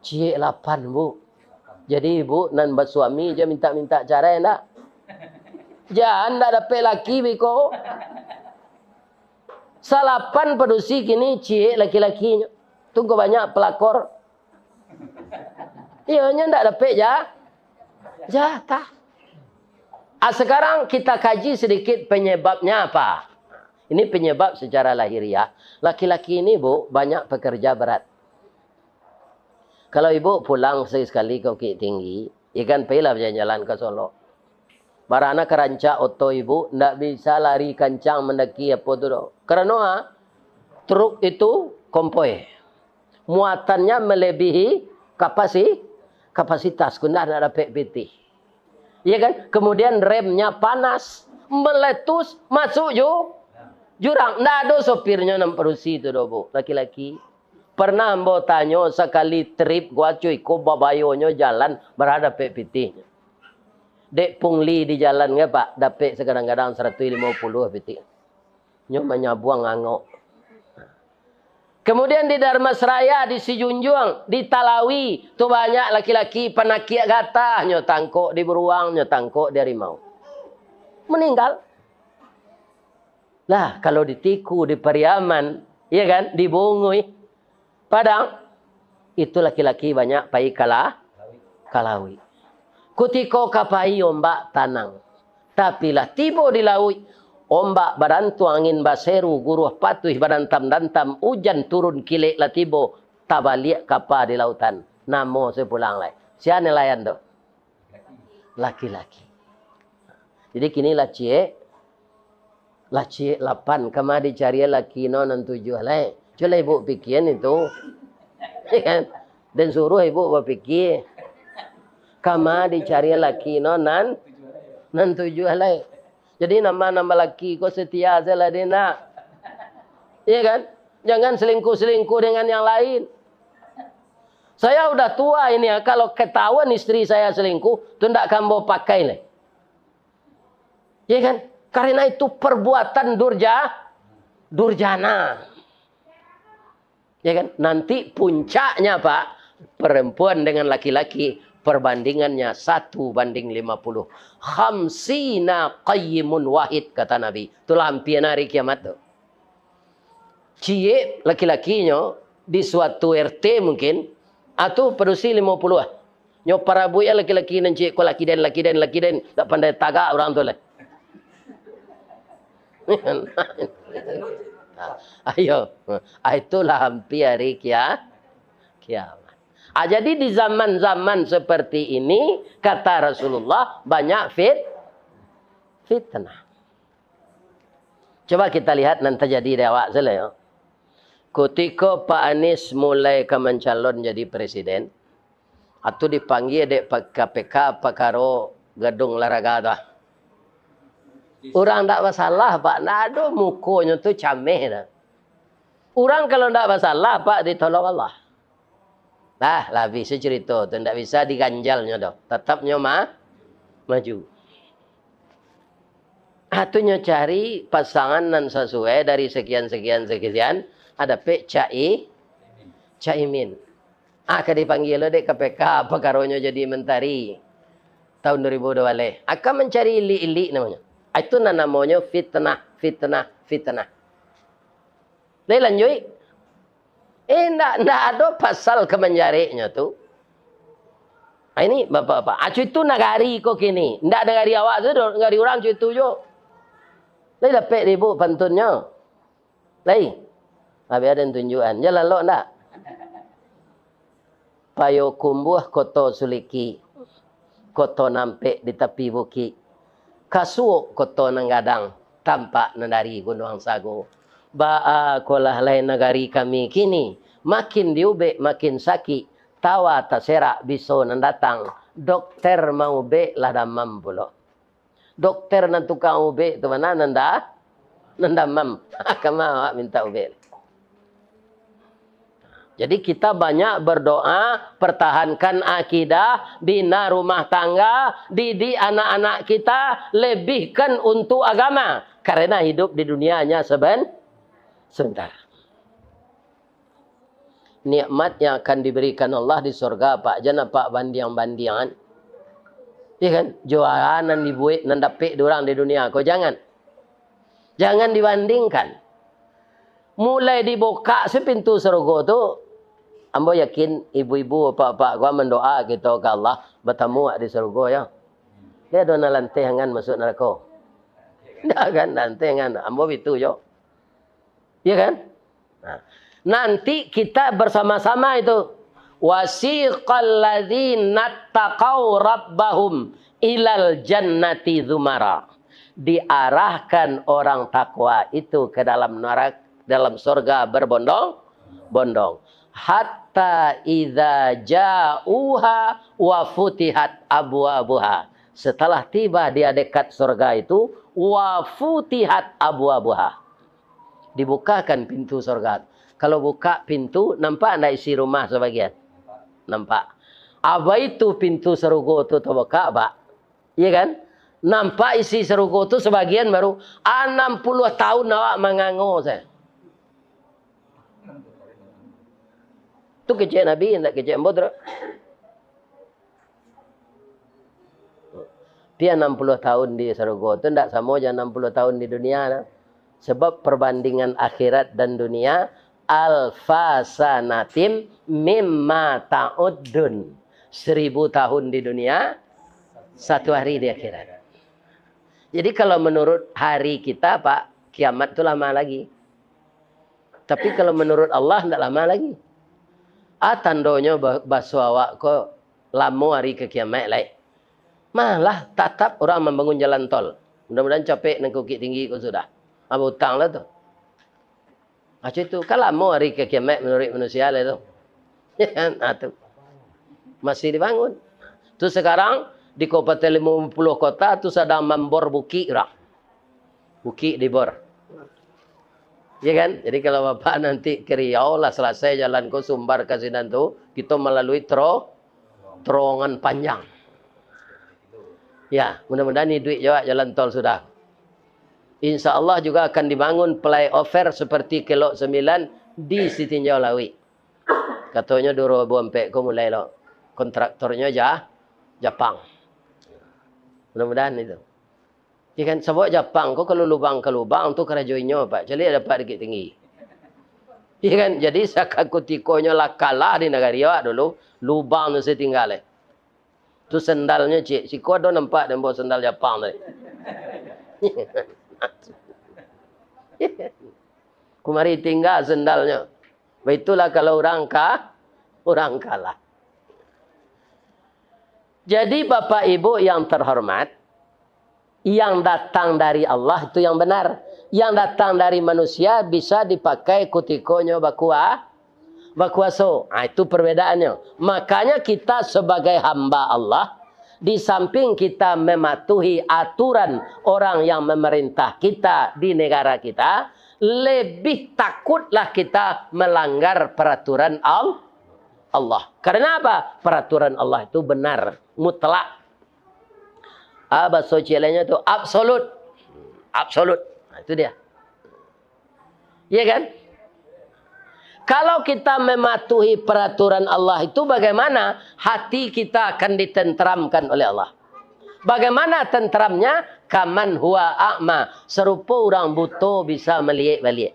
Ciek lapan, Bu. Jadi, ibu nan basuami je minta-minta carai, ndak? Jan, ndak dapek laki beko. Salapan padusi kini ciek laki-lakinyo. Tunggu banyak pelakor. Iyo, nyo ndak dapek ja-, jatah. Ah, sekarang kita kaji sedikit penyebabnya apa. Ini penyebab secara lahiriah. Laki-laki ini, Bu, banyak pekerja berat. Kalau ibu pulang sekali-sekali ke Bukittinggi, ya kan, pailah bajalan-jalan ke Solok. Barana ka rancak oto ibu, ndak bisa lari kancang mandaki apo tu doh. Karano, ah, truk itu konvoi. Muatannya melebihi kapasi-, kapasitas, kok ndak, ndak dapek pitih. Ya kan? Kemudian remnya panas, meletus, masuk ju-, jurang. Ndak ado sopirnyo nan padusi tu doh, Bu, laki-laki. Pernah ambo tanyo sakali trip, gua cuy, ko babayonyo jalan, bara dapek pitih. Dek pungli di jalan ngai, Pak, dapek sakadang-kadang saratuih limo puluah pitih. Nyo manyabuang angok. Kemudian di Dharmasraya, di Sijunjuang, di Talawi, tu banyak laki-laki panakiak gatah, nyo tangkok di buruang, nyo tangkok di harimau. Meninggal. Lah, kalau di Tiku, di Pariaman, iya kan, di Bunguih, Padang, itu laki-laki banyak pai ka la-, ka lauik. Kutiko ka pai, ombak tanang. Tapi lah tibo di lauik, ombak badantuang, angin baseru, guruah patuih badantam-dantam, ujan turun kilek lah tibo, tabaliak kapa di lautan. Namo se pulang lai. Sia nelayan tu? Laki-laki. Jadi kini lah ciek, lah ciek lapan, kama dicari laki no nan tujuah lai. Cubolah ibu pikian itu. Ya kan? Dan suruh ibu bapikia. Kama dicari laki no nan, nan tujuah lai. Jadi nama-nama laki ko setia sajolah dek nak. Iya kan? Jangan selingkuh-selingkuh dengan yang lain. Saya udah tua ini ya, kalau ketahuan istri saya selingkuh, tu ndak ka ambo pakai lai. Iya kan? Karena itu perbuatan durja-, durjana. Ya kan? Nanti puncaknya, Pak, perempuan dengan laki-laki, perbandingannya satu banding lima puluh. Khamsina qayyimun wahid, kata Nabi. Itulah ampia hari kiamat tu. Ciek laki-lakinyo di suatu R T mungkin, atu padusi limo puluah. Nyo parabuik laki-laki nan ciek ko, laki den, laki den, laki den, dak pandai tagak urang tu lai. Ayo, ah, itulah ampia hari kia-, kiamat. Ah, jadi di zaman-zaman seperti ini, kata Rasulullah, banyak fit-, fitnah. Coba kita lihat nan tajadi di awak sajo yo. Kutiko Pak Anies mulai ka mancalon jadi presiden, atu dipanggia dek pa-, K P K pakaro gadung olahraga tu ah. Urang ndak basalah, Pak, ndak ado, mukonyo tu cameh dah. Urang kalau ndak basalah, Pak, ditolong Allah. Lah, lah abih se carito tu, ndak bisa diganjalnyo doh. Tatap nyo ma-, maju. Ah, tu nyo cari pasangan nan sasuai dari sekian, sekian, sekian, ah, dapek Cak I-, Cak Imin. Ah, ka dipanggia lo dek K P K, pakaronyo jadi mentari tahun dua ribu dua baleh. Ah, ka mancari ilik-ilik namonyo. Ah, itu nan namonyo fitnah, fitnah, fitnah. Lai lanjuik. Eh, ndak, ndak ado pasal ka manjareknyo tu. Ah, ini bapak-bapak. Acu itu nagari ko kini. Ndak nagari awak tu doh, nagari urang acu itu jo. Lai dapek di ibu pantunnyo. Lai. Abih ado tunjuakan. Jan lalok ndak? Payokumbuah koto suliki, koto nampek di tapi bukik. Kasuok koto nan gadang, tampak nan dari Gunuang Sago. Baa kolah lai nagari kami kini, makin diubek makin sakik, tawa taserak biso nan datang, Dokter maubek lah damam pulo. Dokter nan tukang ubek tu ma nan da-, nan damam. Kama awak mintak ubek. Jadi kita banyak berdoa, pertahankan akidah, bina rumah tangga, didik anak-anak kita, lebihkan untuk agama. Karena hidup di dunia hanya seben-, sebentar. Nikmat yang akan diberikan Allah di surga, Pak, jan apak bandiang-bandiangan. Iya kan? Jo a nan dibuek, nan dapek di urang di dunia ko, jangan. Jangan dibandingkan. Mulai dibukak se pintu sarugo tu, ambo yakin ibu-ibu, apak-apak ko mandoa kito ka Allah, batamu awak di sarugo, yo. Ndak ado nan lanteh angan masuak narako. Ndak kan, lanteh angan. Ambo bitu jo. Iya kan? Nah, nanti kita bersama-sama itu. "Wasiqal ladzina taqau rabbahum ilal jannati zumara." Diarahkan orang takwa itu ke dalam nerak-, dalam surga berbondong-bondong. "Hatta idza ja'uha wa futihat abwabuha." Setelah tiba di dekat surga itu, "wa futihat abwabuha." Dibukakan pintu surga. Kalau buka pintu, nampak ndak isi rumah sabagian? Nampak. Apo itu pintu sarugo tu tabukak, Pak? Iya kan? Nampak isi sarugo tu sabagian baru, anam puluah tahun awak mangango sajo. Tu kecek Nabi, ndak kecek ambo tu. Tapi anam puluah tahun di sarugo tu ndak samo jo anam puluah tahun di dunia, nah. Sebab perbandingan akhirat dan dunia, alfa sanatim mimma ta'uddun. Seribu tahun di dunia, satu hari di akhirat. Jadi kalau menurut hari kita, Pak, kiamat tu lama lagi. Tapi kalau menurut Allah, ndak lama lagi. Ah, tandonyo ba-, baso awak ko lamo hari ka kiamat lai. Malah tatap urang mambangun jalan tol. Mudah-mudahan capek nan ka Bukittinggi ko sudah. Ah, bautang lah tu. Ah, itu kan lamo hari ka kiamat menurut manusia lah tu. Ya kan? Ah, tu. Masih dibangun. Tu sekarang di Kabupaten Limo Puluah Kota tu sadang mambor bukik urang. Bukik dibor. Ya kan? Jadi kalau Bapak nanti ke Riau, lah selesai jalan ko Sumbar ka sinan tu, kito melalui tero-, terowongan panjang. Ya, mudah-mudahan iduik jo awak jalan tol sudah. Insya Allah juga akan dibangun flyover seperti Kelok Sembilan di Sitinjau Lauik. Katonyo duo ribu ampek ko mulai lo. Kontraktornyo Ja-, Japang. Mudah-mudahan itu. Ya kan, sabab Japang ko kalau lubang ka lubang tu karajo inyo, Pak. Caliak dapek Bukittinggi. Ya kan, jadi sakutiko nyo lah kalah di nagari awak dulu, lubang tu satingga lai. Tu sandalnyo, ciek. Siko ado nampak den bawa sandal Japang tadi. Kumari tingga sandalnyo. Baitulah kalau urang ka-, urang kalah. Jadi, Bapak Ibu yang terhormat, yang datang dari Allah itu yang benar. Yang datang dari manusia bisa dipakai kutiko nyo bakua-, bakuaso. Ah, itu perbedaannya. Makanya kita sebagai hamba Allah, di samping kita mematuhi aturan orang yang memerintah kita di negara kita, lebih takutlah kita melanggar peraturan Al-, Allah. Karena apa? Peraturan Allah itu benar, mutlak. Ah, bahaso ciek lainnyo tu absolut. Absolut. Nah, itu dia. Iya kan? Kalau kita mematuhi peraturan Allah itu, bagaimana hati kita akan ditenteramkan oleh Allah? Bagaimana tenteramnya? Kaman huwa a'ma, serupo urang buto bisa maliek baliak.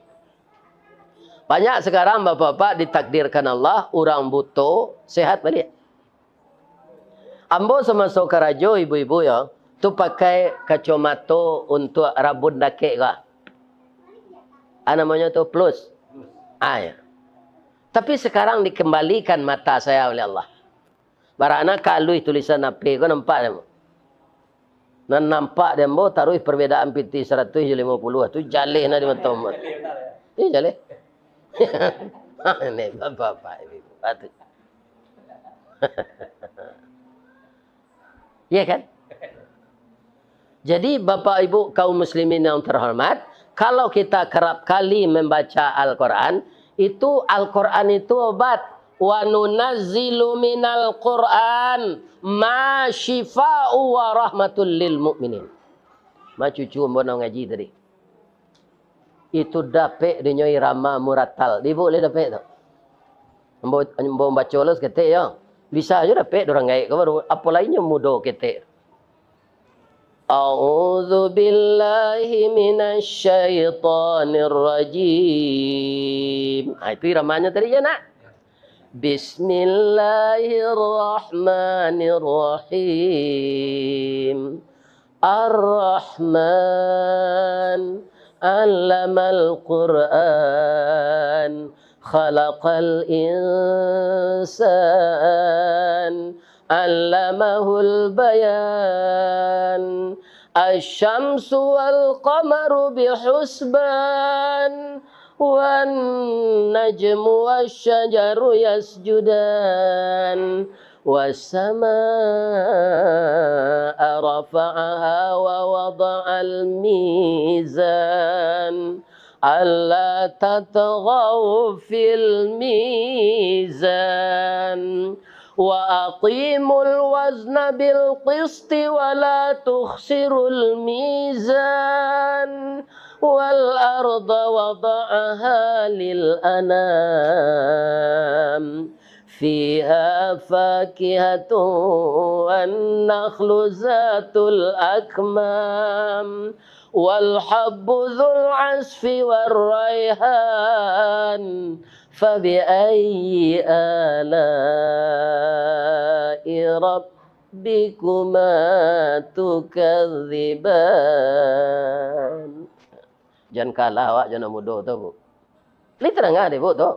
Banyak sekarang bapak-bapak ditakdirkan Allah, urang buto sehat baliak. Ambo samaso karajo, ibu-ibu yo, tu pakai kacomato untuak rabun dakek ko. Ah, namonyo tu plus. Ah, ya. Tapi sekarang dikembalikan mata saya oleh Allah. Barana ka aluih tulisan H P ko nampak dek ambo. Nan nampak dek ambo taruih perbedaan pitih saratuih jo limo puluah tu jaleh na di mato ambo. Iyo jaleh. Ini bapak-bapak, ibu-ibu. Patut. Iya kan? Jadi, Bapak Ibu kaum muslimin yang terhormat, kalau kita kerap kali membaca Al-Quran, itu Al-Quran itu obat. "Wa nunazzilu minal Quran ma syifa'u wa rahmatul lil mu'minin." Ma cucu ambo nau ngaji tadi. Itu dapek dinyo irama muratal. Di ibuk lai dapek tu. Ambo, ambo baco lo saketek yo. Bisa jo dapek dek urang gaek ko baru, apo lai nyo mudo ketek. A'udzu billahi minasy syaithanir rajim. Ah, itu iramanyo tadi yo, nak. Bismillahirrahmanirrahim. Ar-Rahman, 'allamal Qur'an, khalaqal insan, 'allamahul bayan, asy-syamsu wal qamaru bihusban, wan najmu wasyajaru yasjudan, was-samaa'a rafa'aha wa wada'al mizan, alla tatghaw fil mizan, wa aqimul wazna bil qisti wa la tukhsirul mizan, wal arda wada'aha lil anam, fiha fakihatun wan nakhlu zatul akmam, wal habbu dzul 'asfi war raihan, fabi ayyi ala'i rabbikuma tukadziban. Jan kalah awak jo nan mudo tu, Bu. Lai tadanga dek Ibuk tu.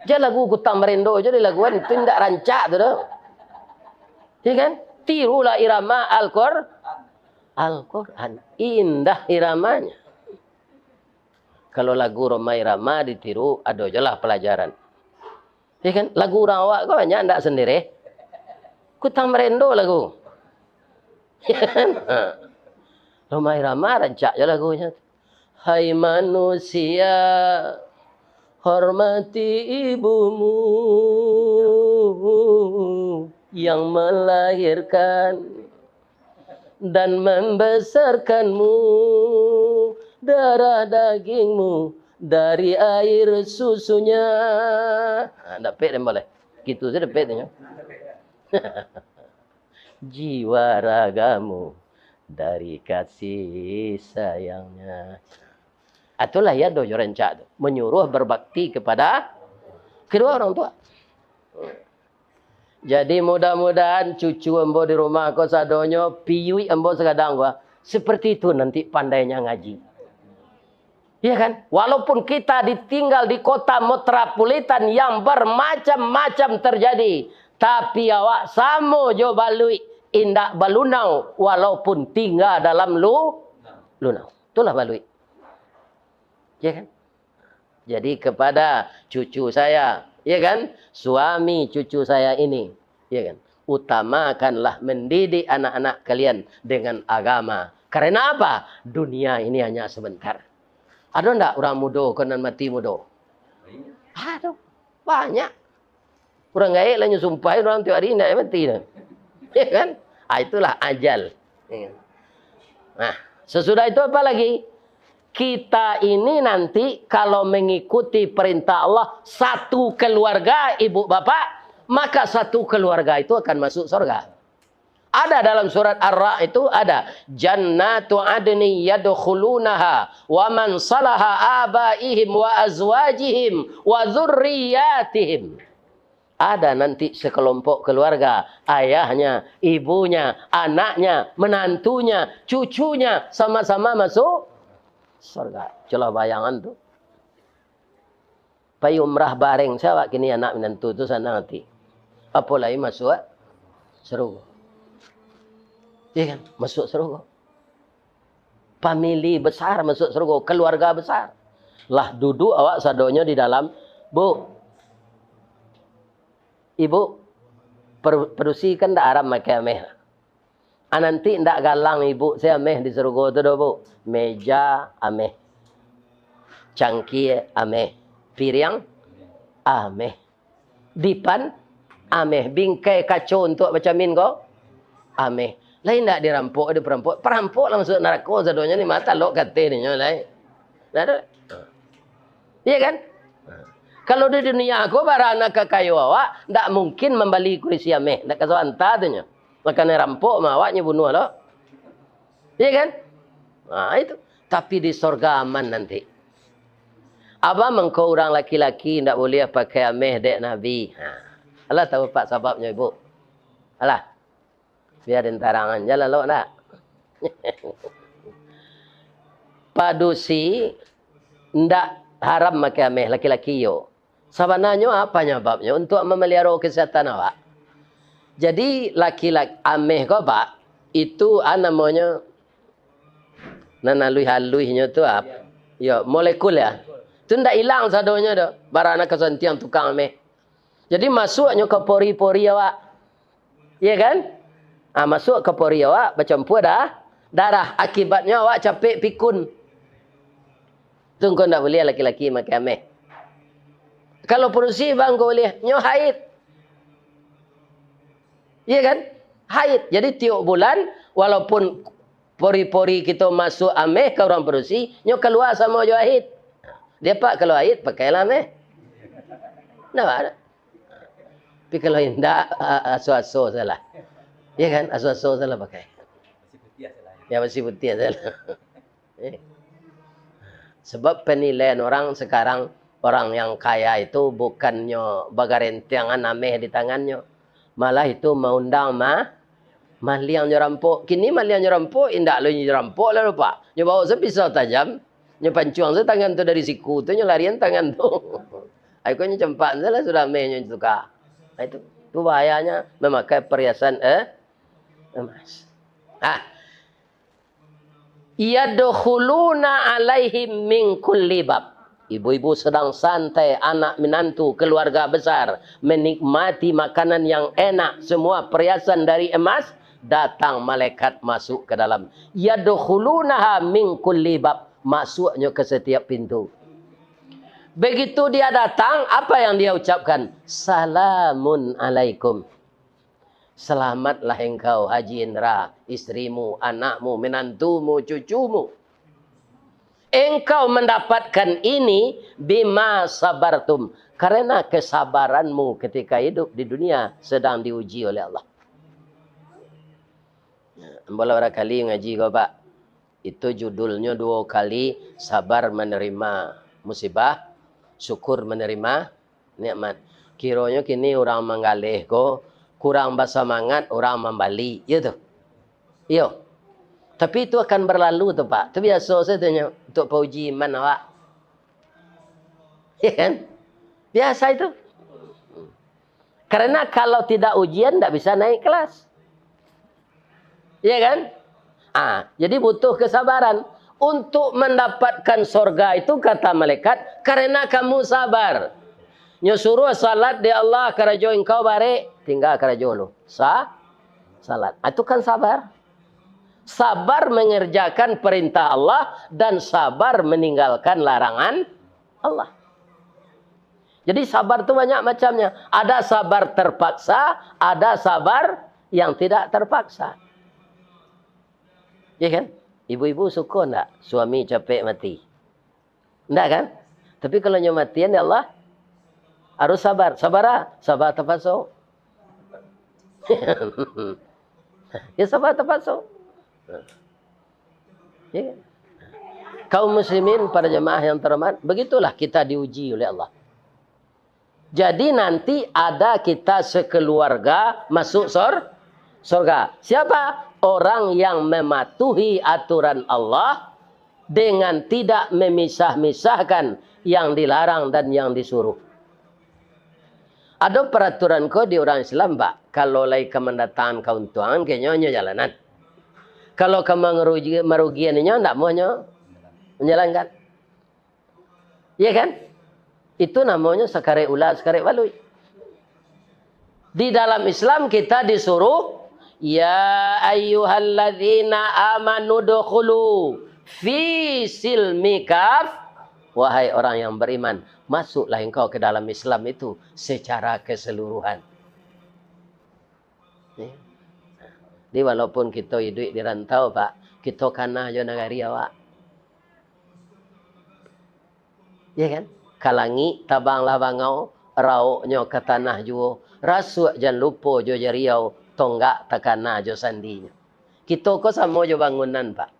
Jan lagu Kutang Barendo jo dilaguan, tu indak rancak tu doh. Iya kan? Tirulah irama Al-Qur-, Al-Quran. Indah iramanya. Kalau lagu Rhoma Irama ditiru, ado jo lah palajaran. Iya kan? Lagu urang awak ko banyak ndak sendiri. Kutang Barendo lagu. Iya kan? Ha. Rhoma Irama rancak jo lagunyo. Hai manusia, hormati ibumu yang melahirkan dan membesarkanmu, darah dagingmu dari air susunya. Ha, dapek den boleh. Gitu saja dapek tu nyo. Jiwa ragamu dari kasih sayangnya. Itulah ya dojo rancak tu. Menyuruh berbakti kepada kedua orang tua. Jadi, mudah-mudahan cucu ambo di rumah ko sadonyo, piyuik ambo sagadang ko, seperti itu nanti pandainya ngaji. Iya kan? Walaupun kita ditinggal di kota metropolitan yang bermacam-macam terjadi, tapi awak samo jo baluik, indak balunau, walaupun tinggal dalam lu-, lunau. Itulah baluik. Iya kan? Jadi kepada cucu saya, ya kan, suami cucu saya ini, ya kan, utamakanlah mendidik anak-anak kalian dengan agama. Karena apa? Dunia ini hanya sebentar. Ado ndak urang mudo ko nan mati mudo? Ado, banyak. Urang gaek lah nyo sumpahi urang tiok hari, indak mati doh. Ya kan? Ah, itulah ajal. Ya kan? Nah, sesudah itu apa lagi? Kita ini nanti kalau mengikuti perintah Allah, satu keluarga, ibu bapak, maka satu keluarga itu akan masuk surga. Ada dalam surat Ar-Ra'd itu ada, "Jannatu adni yadkhulunaha wa man salaha abaihim wa azwajihim wa dzurriyyatihim." Ada nanti sekelompok keluarga, ayahnya, ibunya, anaknya, menantunya, cucunya, sama-sama masuk surga. Cubolah bayangan tu. Pai umrah bareng sajo kini anak minantu tu sanang ati. Apo lai masuak sarugo. Iya kan? Masuak sarugo. Famili besar masuak sarugo, keluarga besar. Lah duduak awak sadonyo di dalam, "Bu, Ibu, per-, padusi kan ndak haram makai ameh." Ah, nanti ndak galang ibu se ameh di surugo tu doh, Bu. Meja ameh. Cangkie ameh. Piriang ameh. Dipan ameh. Bingkai kaco untuak bacamin ko ameh. Lai ndak dirampok, diperampok. Perampok lah masuak narako sadonyo ni, mata lok kate ninyo lai. Ndak ado. Iya kan? Kalau di dunia ko, bara anak kakayo awak, ndak mungkin mambali kurisi ameh, ndak ka sabanta tu nyo. Makan rampok mah awak nyo bunuah lo. Iya kan? Nah, itu. Tapi di sorga aman nanti. Abah mangko urang laki-laki ndak buliah pakai ameh dek Nabi. Ha. Alah tahu pak sababnyo, Ibu? Alah. Biar den tarangan je lah, lok ndak? Padusi ndak haram makai ameh, laki-laki iyo. Sabananyo apa nyababnyo? Untuk mamaliharo kesehatan awak. Jadi, laki-laki, ameh ko, Pak, itu, ah, namonyo, nan aluih-aluihnyo tu, ah, yo, molekul, ya. Tu ndak ilang sadonyo doh, bara anak kasantiang tukang ameh. Jadi, masuaknyo ka pori-pori awak. Iya kan? Ah, masuak ka pori awak, bacampua da-, darah. Akibatnyo awak capek pikun. Tu ngko ndak buliah laki-laki makai ameh. Kalau padusi, bang, ngko buliah. Nyo haid. Iya kan? Haid. Jadi, tiok bulan, walaupun pori-pori kito masuak ameh ka urang padusi, nyo kalua samo jo haid. Dia, Pak, kalau haid, pakailah ameh. Ndak ada. Tapi kalau indak, a-, aso-aso salah. Iya kan? Aso-aso salah pakai. Ya, basi putiah salah. Eh. Sebab penilaian orang sekarang, orang yang kaya itu bukannyo bagarentengan ameh di tangannyo. Malah itu maundang ma-, maliang jo rampok. Kini maliang jo rampok, indak lo nyo jo rampok lah, Pak. Nyo bawa se pisau tajam. Nyo pancuang se tangan tu dari siku tu, nyo larian tangan tu. Ai ko nyo campak se lah sudah ameh nyo tuka. Nah, itu, itu bahayanya memakai perhiasan, eh, emas. Ah. Yadkhuluna alaihim min kulli bab. Ibu-ibu sedang santai, anak minantu, keluarga besar, menikmati makanan yang enak, semua perhiasan dari emas, datang malaikat masuk ke dalam. Yadkhulunaha min kulli bab, masuknyo ke setiap pintu. Begitu dia datang, apa yang dia ucapkan? "Salamun alaikum." Selamatlah engkau, Haji Indra, istrimu, anakmu, minantumu, cucumu. Engkau mendapatkan ini bima sabartum, karena kesabaranmu ketika hidup di dunia sedang diuji oleh Allah. Ambo lah barakali ngaji ko, Pak. Itu judulnyo duo kali sabar menerima musibah, syukur menerima nikmat. Kironyo kini urang manggaleh ko kurang basamangat urang mambali, iyo tu? Iyo. Tapi itu akan berlalu tu, Pak. Tu biaso sajo tu nyo untuk pauji iman awak. Ya kan? Biasa itu. Karena kalau tidak ujian, ndak bisa naik kelas. Iya kan? Ah, jadi butuh kesabaran. Untuk mendapatkan sorga itu, kata malaikat, "Karena kamu sabar." Nyo suruh salat di Allah, karajo engkau barek, tinggal karajo lu. Sa-, salat. Ah, itu kan sabar. Sabar mengerjakan perintah Allah dan sabar meninggalkan larangan Allah. Jadi sabar tu banyak macamnya. Ada sabar terpaksa, ada sabar yang tidak terpaksa. Ya kan? Ibu-ibu suko ndak suami capek mati? Ndak kan? Tapi kalau nyo matian, ya Allah, harus sabar. Sabar ah, sabar tapaso. Ya, sabar tapaso. Ya kan? Kaum muslimin, para jemaah yang terhormat, begitulah kita diuji oleh Allah. Jadi nanti ada kita sekeluarga masuk sor-, sorga. Siapa? Orang yang mematuhi aturan Allah dengan tidak memisah-misahkan yang dilarang dan yang disuruh. Ado peraturan ko di urang Islam, Pak. Kalau lai ka mandatangan kauntuangan, ka nyo, nyo jalanan. Kalau ka mangarugi-, marugian inyo, ndak amuah nyo manjalankan. Iya kan? Itu namonyo sakarek ulat, sakarek baluik. Di dalam Islam kita disuruh "Ya ayyuhalladzina amanu dukhulu fi silmi kaf." Wahai orang yang beriman, masuklah engkau ke dalam Islam itu secara keseluruhan. Ya. Jadi, walaupun kito iduik di rantau, Pak, kito kanah jo nagari awak. Ya kan? Ka langik tabanglah bangau, rauknyo ka tanah juo, rasuak jan lupo jo jariau, tonggak takana jo sandinyo. Kito ko samo jo bangunan, Pak.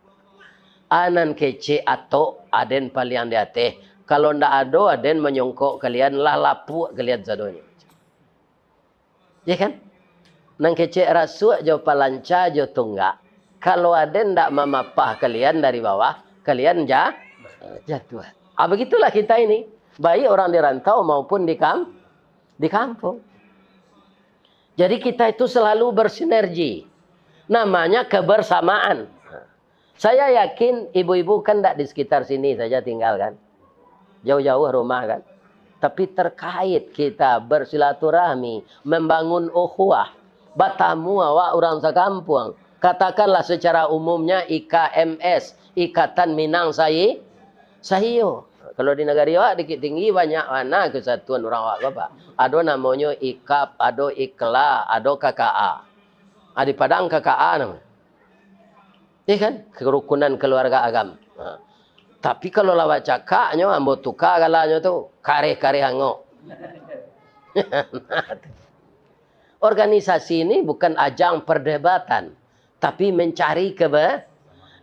A nan kecek atok, aden paliang di ateh. Kalau ndak ado aden manyongkok kalian, lah lapuak kalian sadonyo. Ya kan? Nan kecek rasuak jo palanca jo tunggak. Kalau aden ndak mamapah kalian dari bawah, kalian ja-, jatuah. Ah, begitulah kita ini. Baik orang di rantau maupun di kam-, di kampung. Jadi kita itu selalu bersinergi. Namanya kebersamaan. Saya yakin ibu-ibu kan ndak di sekitar sini saja tinggal kan. Jauh-jauh rumah kan. Tapi terkait kita bersilaturahmi, membangun ukhuwah, batamu awak urang sakampuang. Katakanlah secara umumnya I K M S, Ikatan Minang Sai-, Saiyo. Kalau di nagari awak Bukittinggi banyak bana kesatuan urang awak ko, Pak. Ado namonyo I K A P, ado I K L A, ado K K A. Ah, di Padang K K A namonyo. Iya kan? Kerukunan Keluarga Agam. Ha. Tapi kalau lah bacakaknyo, ambo tuka galanyo tu, kareh-kareh angok. Organisasi ini bukan ajang perdebatan, tapi mencari kebe-,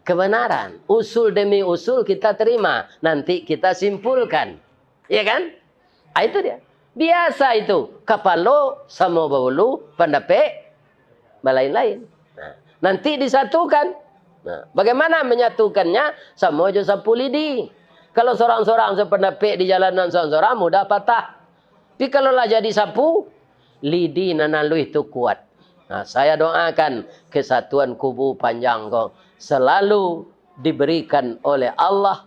kebenaran. Usul demi usul kita terima, nanti kita simpulkan. Iya kan? Ah, itu dia. Biasa itu, kapalo samo baulu, pandapek balain-lain. Nah, nanti disatukan. Nah, bagaimana menyatukannya? Samo jo sapu lidi. Kalau sorang-sorang sapandapek di jalanan sorang-sorang, mudah patah. Tapi kalau lah jadi sapu, lidi nan aluih tu kuat. Nah, saya doakan kesatuan kubu panjang ko selalu diberikan oleh Allah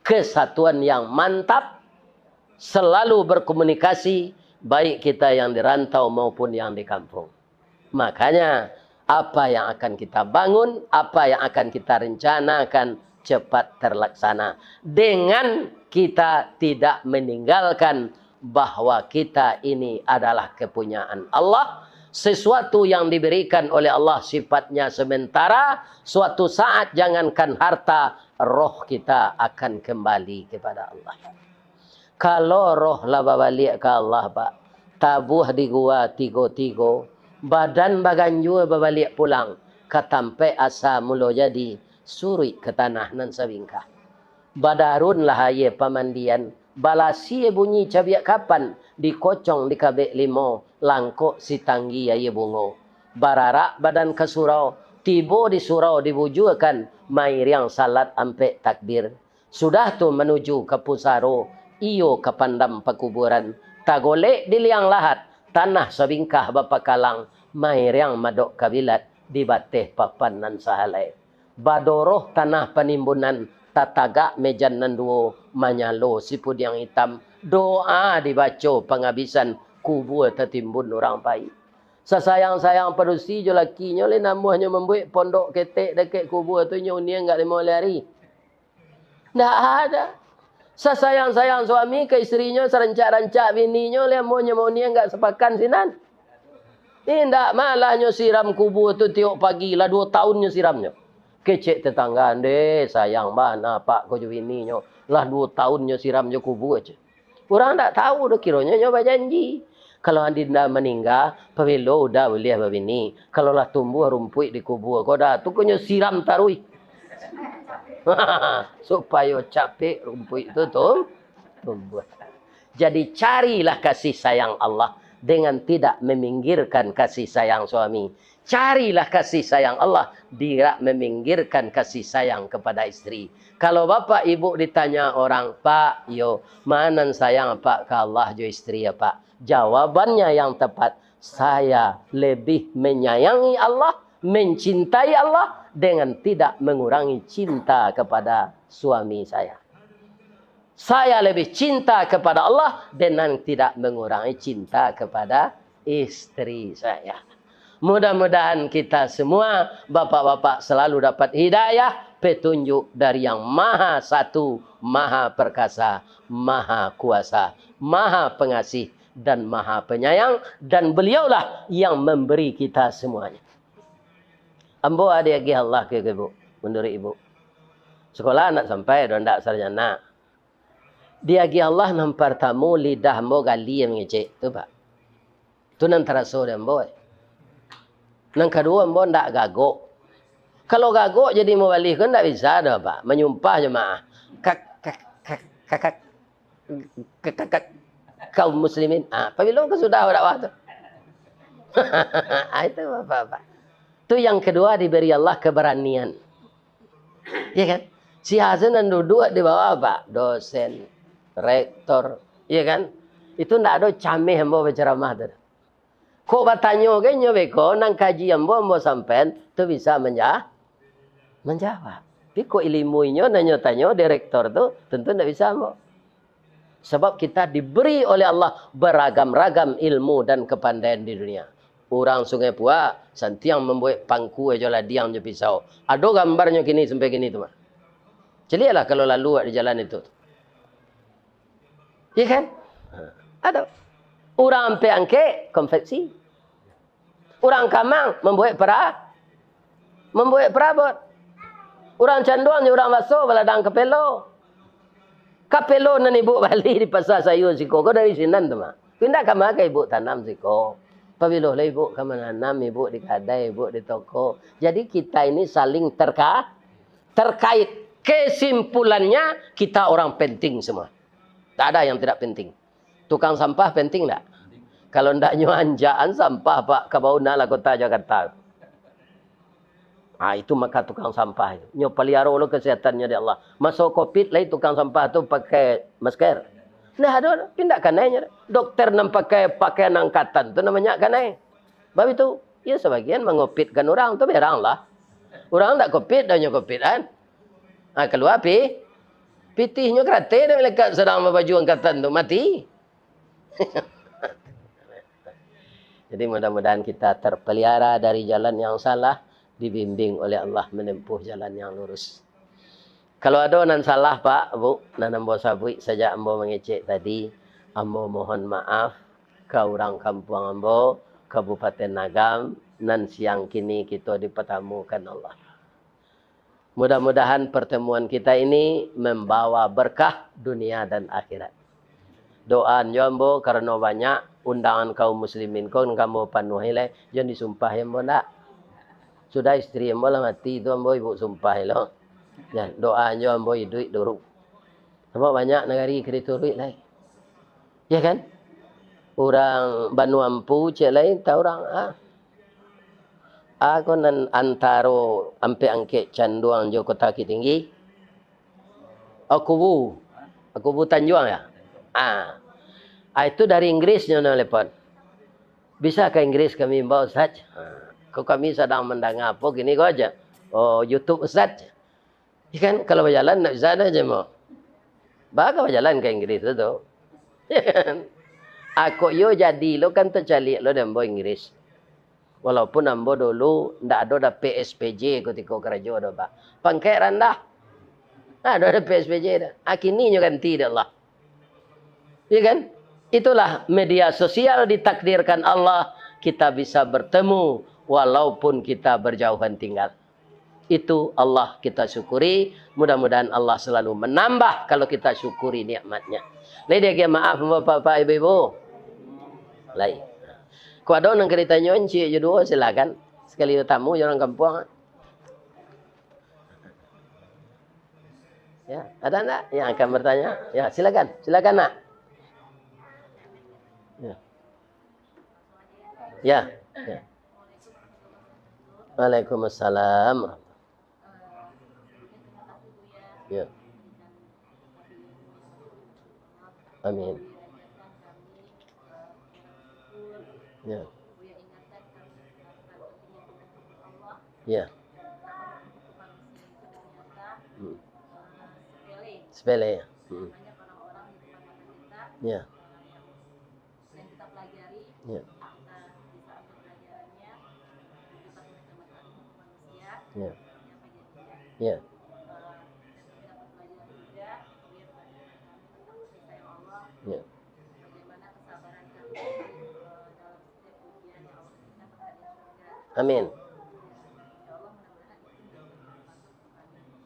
kesatuan yang mantap, selalu berkomunikasi, baik kita yang di rantau maupun yang di kampung. Makanya, apa yang akan kita bangun, apa yang akan kita rencanakan, cepat terlaksana. Dengan kita tidak meninggalkan bahwa kita ini adalah kepunyaan Allah, sesuatu yang diberikan oleh Allah sifatnya sementara, suatu saat jangankan harta, roh kita akan kembali kepada Allah. Kalau roh lah babaliak ka Allah, Pak, tabuah di gua tigo-tigo, badan baganjua babaliak pulang ka tampek asa mulo jadi, suruik ka tanah nan sabingkah. Badarunlah aia pamandian, balasie bunyi cabiak kapan, dikocong dikabek limo, langkok sitanggi aia bungo. Bararak badan ka surau, tibo di surau dibujuakan, mairiang salat ampek takbir. Sudah tu manuju ka pusaro, iyo ka pandam pakuburan. Tagolek di liang lahat, tanah sabingkah bapakalang, mairiang madok kabilat di bateh papan nan sahalai. Badoroh tanah panimbunan, tatagak mejan nan duo, manyalo sipudiang itam, doa dibaco pangabisan, kubua tatimbun urang pai. Sasayang-sayang padusi jo lakinyo, lai namuahnyo mambuek pondok ketek dakek kubua tu, nyo uniang gak limo ari. Ndak ada. Sasayang-sayang suami ka istrinyo, sarancak-rancak bininyo, lai amuahnyo mauniang gak sapakan sinan. Indak, malah nyo siram kubua tu tiok pagi, lah duo taun nyo siramnyo. Kecek tetangga, "Ndeh, sayang bana apak ko jo bininyo, lah duo taun nyo siram jo kubua," ceh. Urang ndak tahu doh, kironyo nyo bajanji. Kalau Adinda maningga, pabilo Uda buliah babini? Kalau lah tumbuah rumpuik di kubua ko, Da, tu ko nyo siram taruih. Supayo capek rumpuik tu tum-, tumbuah. Jadi, carilah kasih sayang Allah dengan tidak meminggirkan kasih sayang suami. Carilah kasih sayang Allah, tidak meminggirkan kasih sayang kepada istri. Kalau bapak ibu ditanya orang, "Pak, yo, ma nan sayang apak ka Allah jo istri apak?" Jawabannya yang tepat, "Saya lebih menyayangi Allah, mencintai Allah, dengan tidak mengurangi cinta kepada suami saya." Saya lebih cinta kepada Allah dengan tidak mengurangi cinta kepada istri saya. Mudah-mudahan kita semua, bapak-bapak, selalu dapat hidayah, petunjuk dari Yang Maha Satu, Maha Perkasa, Maha Kuasa, Maha Pengasih, dan Maha Penyayang, dan Beliaulah yang memberi kita semuanya. Ambo ado diagiah Allah ka ibu, menurut ibu. Sekolah ndak sampai doh, ndak sarjana. Diagiah Allah nan partamo, lidah ambo gali mangecek tu, Pak. Tu nan taraso di ambo, eh. Nan kaduo, ambo ndak gagok. Kalau gagok jadi mubalih ko ndak bisa doh, Pak. Manyumpah jamaah. Kak, kak, kak, kak, kak, kak, kak, kak, kaum muslimin. Ah, pabilo ka sudah dakwah tu? Ah, itu Bapak-bapak. Tu yang kedua, diberi Allah keberanian. Iya kan? Si Hasan nan duduk di bawah, Pak, dosen, rektor, iya kan? Itu ndak ado cameh ambo bacaramah tu. Kok batanyo ge nyo beko, nan kaji ambo, ambo sampaian, tu bisa manja-, manjawab. Tapi kok ilimu inyo nan nyo tanyo, direktor tu, tentu ndak bisa ambo. Sebab kita diberi oleh Allah beragam-ragam ilmu dan kepandaian di dunia. Urang Sungai Puak, santiang mambuek pangkua jo ladiang jo pisau. Ado gambarnyo kini sampai kini tu mah. Caliaklah kalau lalu awak di jalan itu. Iya kan? Ha, ado. Urang ampek angkek, konveksi. Urang Kamang mambuek pera-, mambuek parabot. Urang Canduang jo urang Baso baladang kapelo. Kapelo nan ibuk bali di Pasa Sayua siko ko dari sinan tu mah. Pindah ka ma ka ibuk tanam siko. Pabilo lah ibuk ka mananam, ibuk di kadai, ibuk di toko. Jadi kita ini saling terka-, terkait. Kesimpulannya, kita orang penting semua. Tak ada yang tidak penting. Tukang sampah penting ndak? Kalau ndak nyo anjakan sampah, Pak, ka bawah lah kota Jakarta. Ah, itu maka tukang sampah itu. Nyo paliaro lo kesehatannyo dek Allah. Maso covid lai tukang sampah tu pakai masker? Ndak ado, pindah kanai nyo. Dokter nan pakai pakaian angkatan tu namonyo kanai. Bab itu, iyo sabagian mangopitkan urang tu berang lah. Urang ndak covid, dah nyo covid kan. Ah, kalua pi-, pitihnyo karate dah malaikat sadang babaju angkatan tu mati. Jadi, mudah-mudahan kita terpelihara dari jalan yang salah, dibimbing oleh Allah menempuh jalan yang lurus. Kalau ado nan salah, Pak, Bu, nan ambo sabuik sajak ambo mangecek tadi, ambo mohon maaf ka urang kampuang ambo, Kabupaten Agam, nan siang kini kito dipatamukan Allah. Mudah-mudahan pertemuan kita ini membawa berkah dunia dan akhirat. Doaan jo ambo, karano banyak undangan kaum muslimin ko nan ka ambo panuahi lai, jan disumpahi ambo ndak. Sudah istri ambo lah mati tu, ambo ibuk sumpahi lo. Jan, doaan jo ambo iduik dulu. Sabab banyak nagari ka dituruik lai. Ya kan? Urang Banua Ampu cek lai, tau urang, ah. Ah, ko nan antaro Ampek Angkek Canduang jo Kota Bukik Tinggi. Oh, Kubu. Kubu Tanjuang ya? Ah. Ah, itu dari Inggris nyo nelepon. Bisa ka Inggris kami imbau, Ustaz? Ah, ko kami sadang mandanga apo kini ko aja. Oh, YouTube Ustaz. Ikan kalau bajalan ndak bisa dah jemo. Baa ka bajalan ka Inggris tu, tu. Ikan. Ako iyo jadi lo kan tacaliak lo dek ambo Inggris. Walaupun ambo dulu ndak ado dapek S P J kutiko karajo do, Pak. Pangkek randah. Ndak ado dapek S P J dah. Ah, kini nyo ganti dek Allah. Iya kan? Itulah media sosial ditakdirkan Allah, kita bisa bertemu walaupun kita berjauhan tinggal. Itu Allah kita syukuri, mudah-mudahan Allah selalu menambah kalau kita syukuri nikmatnya. Lai diagiah maaf, Bapak-bapak, Ibu-ibu? Lai. Kok ado nan ka ditanyo, encik jo duo, silakan. Sakali batamu jo urang kampuang. Ya, ada ndak yang akan bertanya? Ya, silakan. Silakan, Nak. Ya. Ya. Ya. Waalaikumsalam. Ya. Amin. Ya. Ya. Hmm. Sepele, ya. Hmm. Ya. Ya. Ya. Ya. Ya. Amin.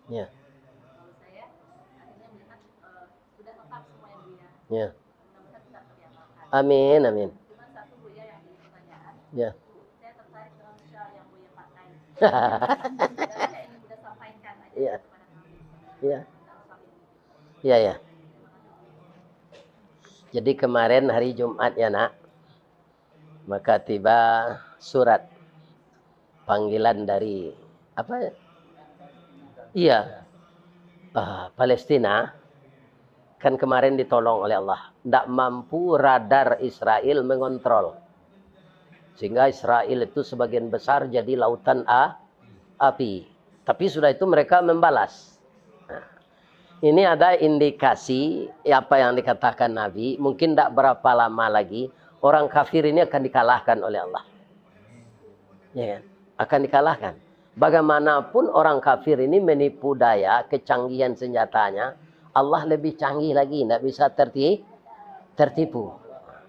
Ya. Ya. Amin, amin. Ya. Ya. Ya. Ya, ya. Jadi kemarin hari Jumat ya, Nak, maka tiba surat panggilan dari, apa? Iya. Ah, Palestina kan kemarin ditolong oleh Allah. Ndak mampu radar Israel mengontrol. Sehingga Israel itu sebagian besar jadi lautan a-, api. Tapi sudah itu mereka membalas. Nah, ini ada indikasi apa yang dikatakan Nabi, mungkin tidak berapa lama lagi orang kafir ini akan dikalahkan oleh Allah. Ya kan? Akan dikalahkan. Bagaimanapun orang kafir ini menipu daya, kecanggihan senjatanya, Allah lebih canggih lagi, tidak bisa terti-, tertipu.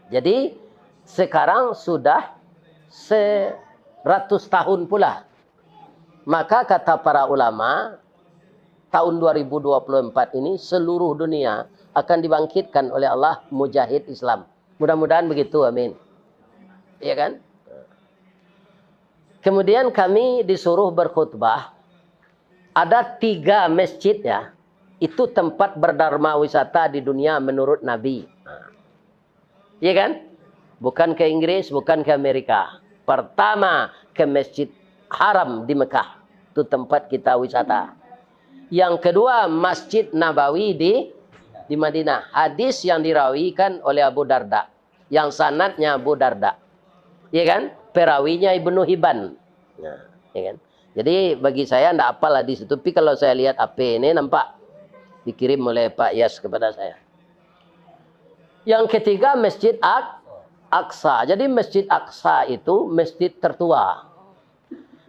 Jadi, sekarang sudah seratus tahun pula. Maka kata para ulama, tahun dua ribu dua puluh empat ini seluruh dunia akan dibangkitkan oleh Allah mujahid Islam. Mudah-mudahan begitu, amin. Iya kan? Kemudian kami disuruh berkhutbah. Ada tiga masjid ya, itu tempat berdarma wisata di dunia menurut Nabi. Iya kan? Bukan ke Inggris, bukan ke Amerika. Pertama ke Masjid Haram di Mekah. Itu tempat kita wisata. Yang kedua, Masjid Nabawi di, di Madinah. Hadis yang dirawikan oleh Abu Darda. Yang sanadnya Abu Darda. Iya kan? Perawinya Ibnu Hibban. Nah, iya kan? Jadi bagi saya ndak apal hadis itu, tapi kalau saya lihat H P ini nampak dikirim oleh Pak Yas kepada saya. Yang ketiga, Masjid Ak-, Aqsa. Jadi Masjid Aqsa itu masjid tertua.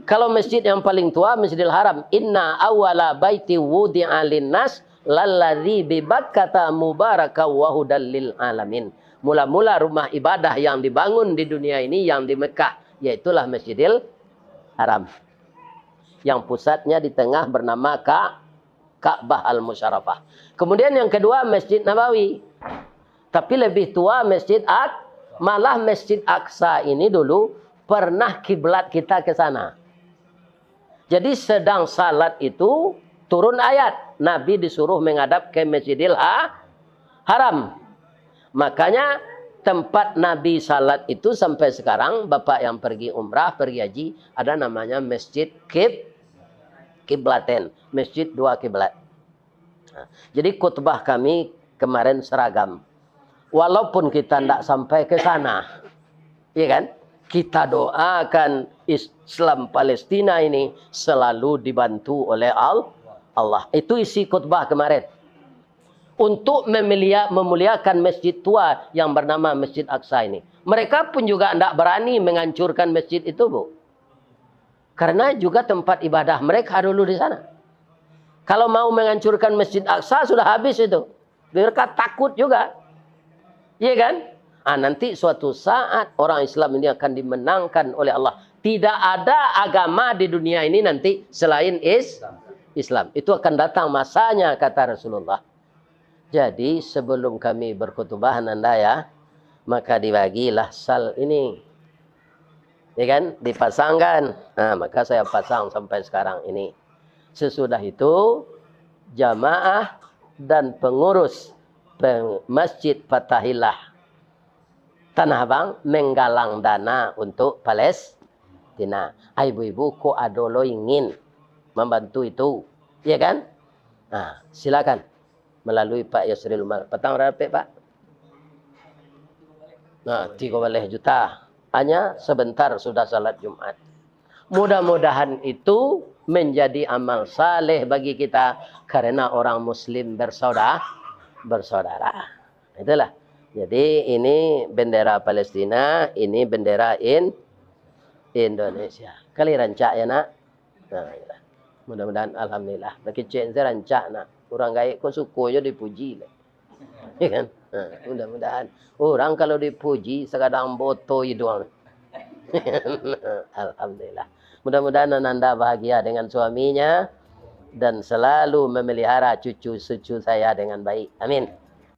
Kalau masjid yang paling tua, Masjidil Haram. "Inna awwala baiti wudi'a linnas lalladzi bi Bakkata mubaraka wa hudal lil alamin." Mula-mula rumah ibadah yang dibangun di dunia ini yang di Mekah, yaitulah Masjidil Haram. Yang pusatnya di tengah bernama Ka-, Ka'bah Al-Musyarrafah. Kemudian yang kedua, Masjid Nabawi. Tapi lebih tua Masjid Ak-, malah Masjid Aqsa ini dulu pernah kiblat kita ke sana. Jadi sedang salat itu turun ayat, Nabi disuruh menghadap ke Masjidil Ha-, Haram. Makanya tempat Nabi salat itu sampai sekarang, Bapak yang pergi umrah, pergi haji, ada namanya Masjid Kib-, Kiblaten, Masjid Dua Kiblat. Nah, jadi khutbah kami kemarin seragam. Walaupun kita ndak sampai ke sana, iya kan? Kita doakan Islam Palestina ini selalu dibantu oleh Al-, Allah. Itu isi khutbah kemarin. Untuk memelia-, memuliakan masjid tua yang bernama Masjid Aqsa ini. Mereka pun juga ndak berani menghancurkan masjid itu, Bu. Karena juga tempat ibadah mereka dulu di sana. Kalau mau menghancurkan Masjid Aqsa, sudah habis itu. Mereka takut juga. Iya kan? Ah, nanti suatu saat orang Islam ini akan dimenangkan oleh Allah. Tidak ada agama di dunia ini nanti selain Is-, Islam. Itu akan datang masanya, kata Rasulullah. Jadi, sebelum kami berkhutbah, Ananda, ya, maka dibagilah sal ini. Ya kan? Dipasangkan. Nah, maka saya pasang sampai sekarang ini. Sesudah itu, jamaah dan pengurus peng-, Masjid Fatahillah Tanah Abang menggalang dana untuk Palestina. Ah, ibu-ibu, kok ado lo ingin membantu itu? Iya kan? Nah, silakan. Melalui Pak Yasril Umar. Patang bara dapek, Pak? Nah, tigo baleh juta. Hanya sebentar sudah salat Jumat. Mudah-mudahan itu menjadi amal saleh bagi kita karena orang muslim bersaudara, bersaudara. Itulah. Jadi ini bendera Palestina, ini bendera In-, Indonesia. Kali rancak ya, Nak? Nah, itulah. Mudah-mudahan, alhamdulillah. Bakecek se rancak nak. Urang gaek ko suko jo dipuji lah. Ya kan? Ha, mudah-mudahan. Urang kalau dipuji, sakadang boto iduang. Alhamdulillah. Mudah-mudahan ananda bahagia dengan suaminya dan selalu memelihara cucu-cucu saya dengan baik. Amin.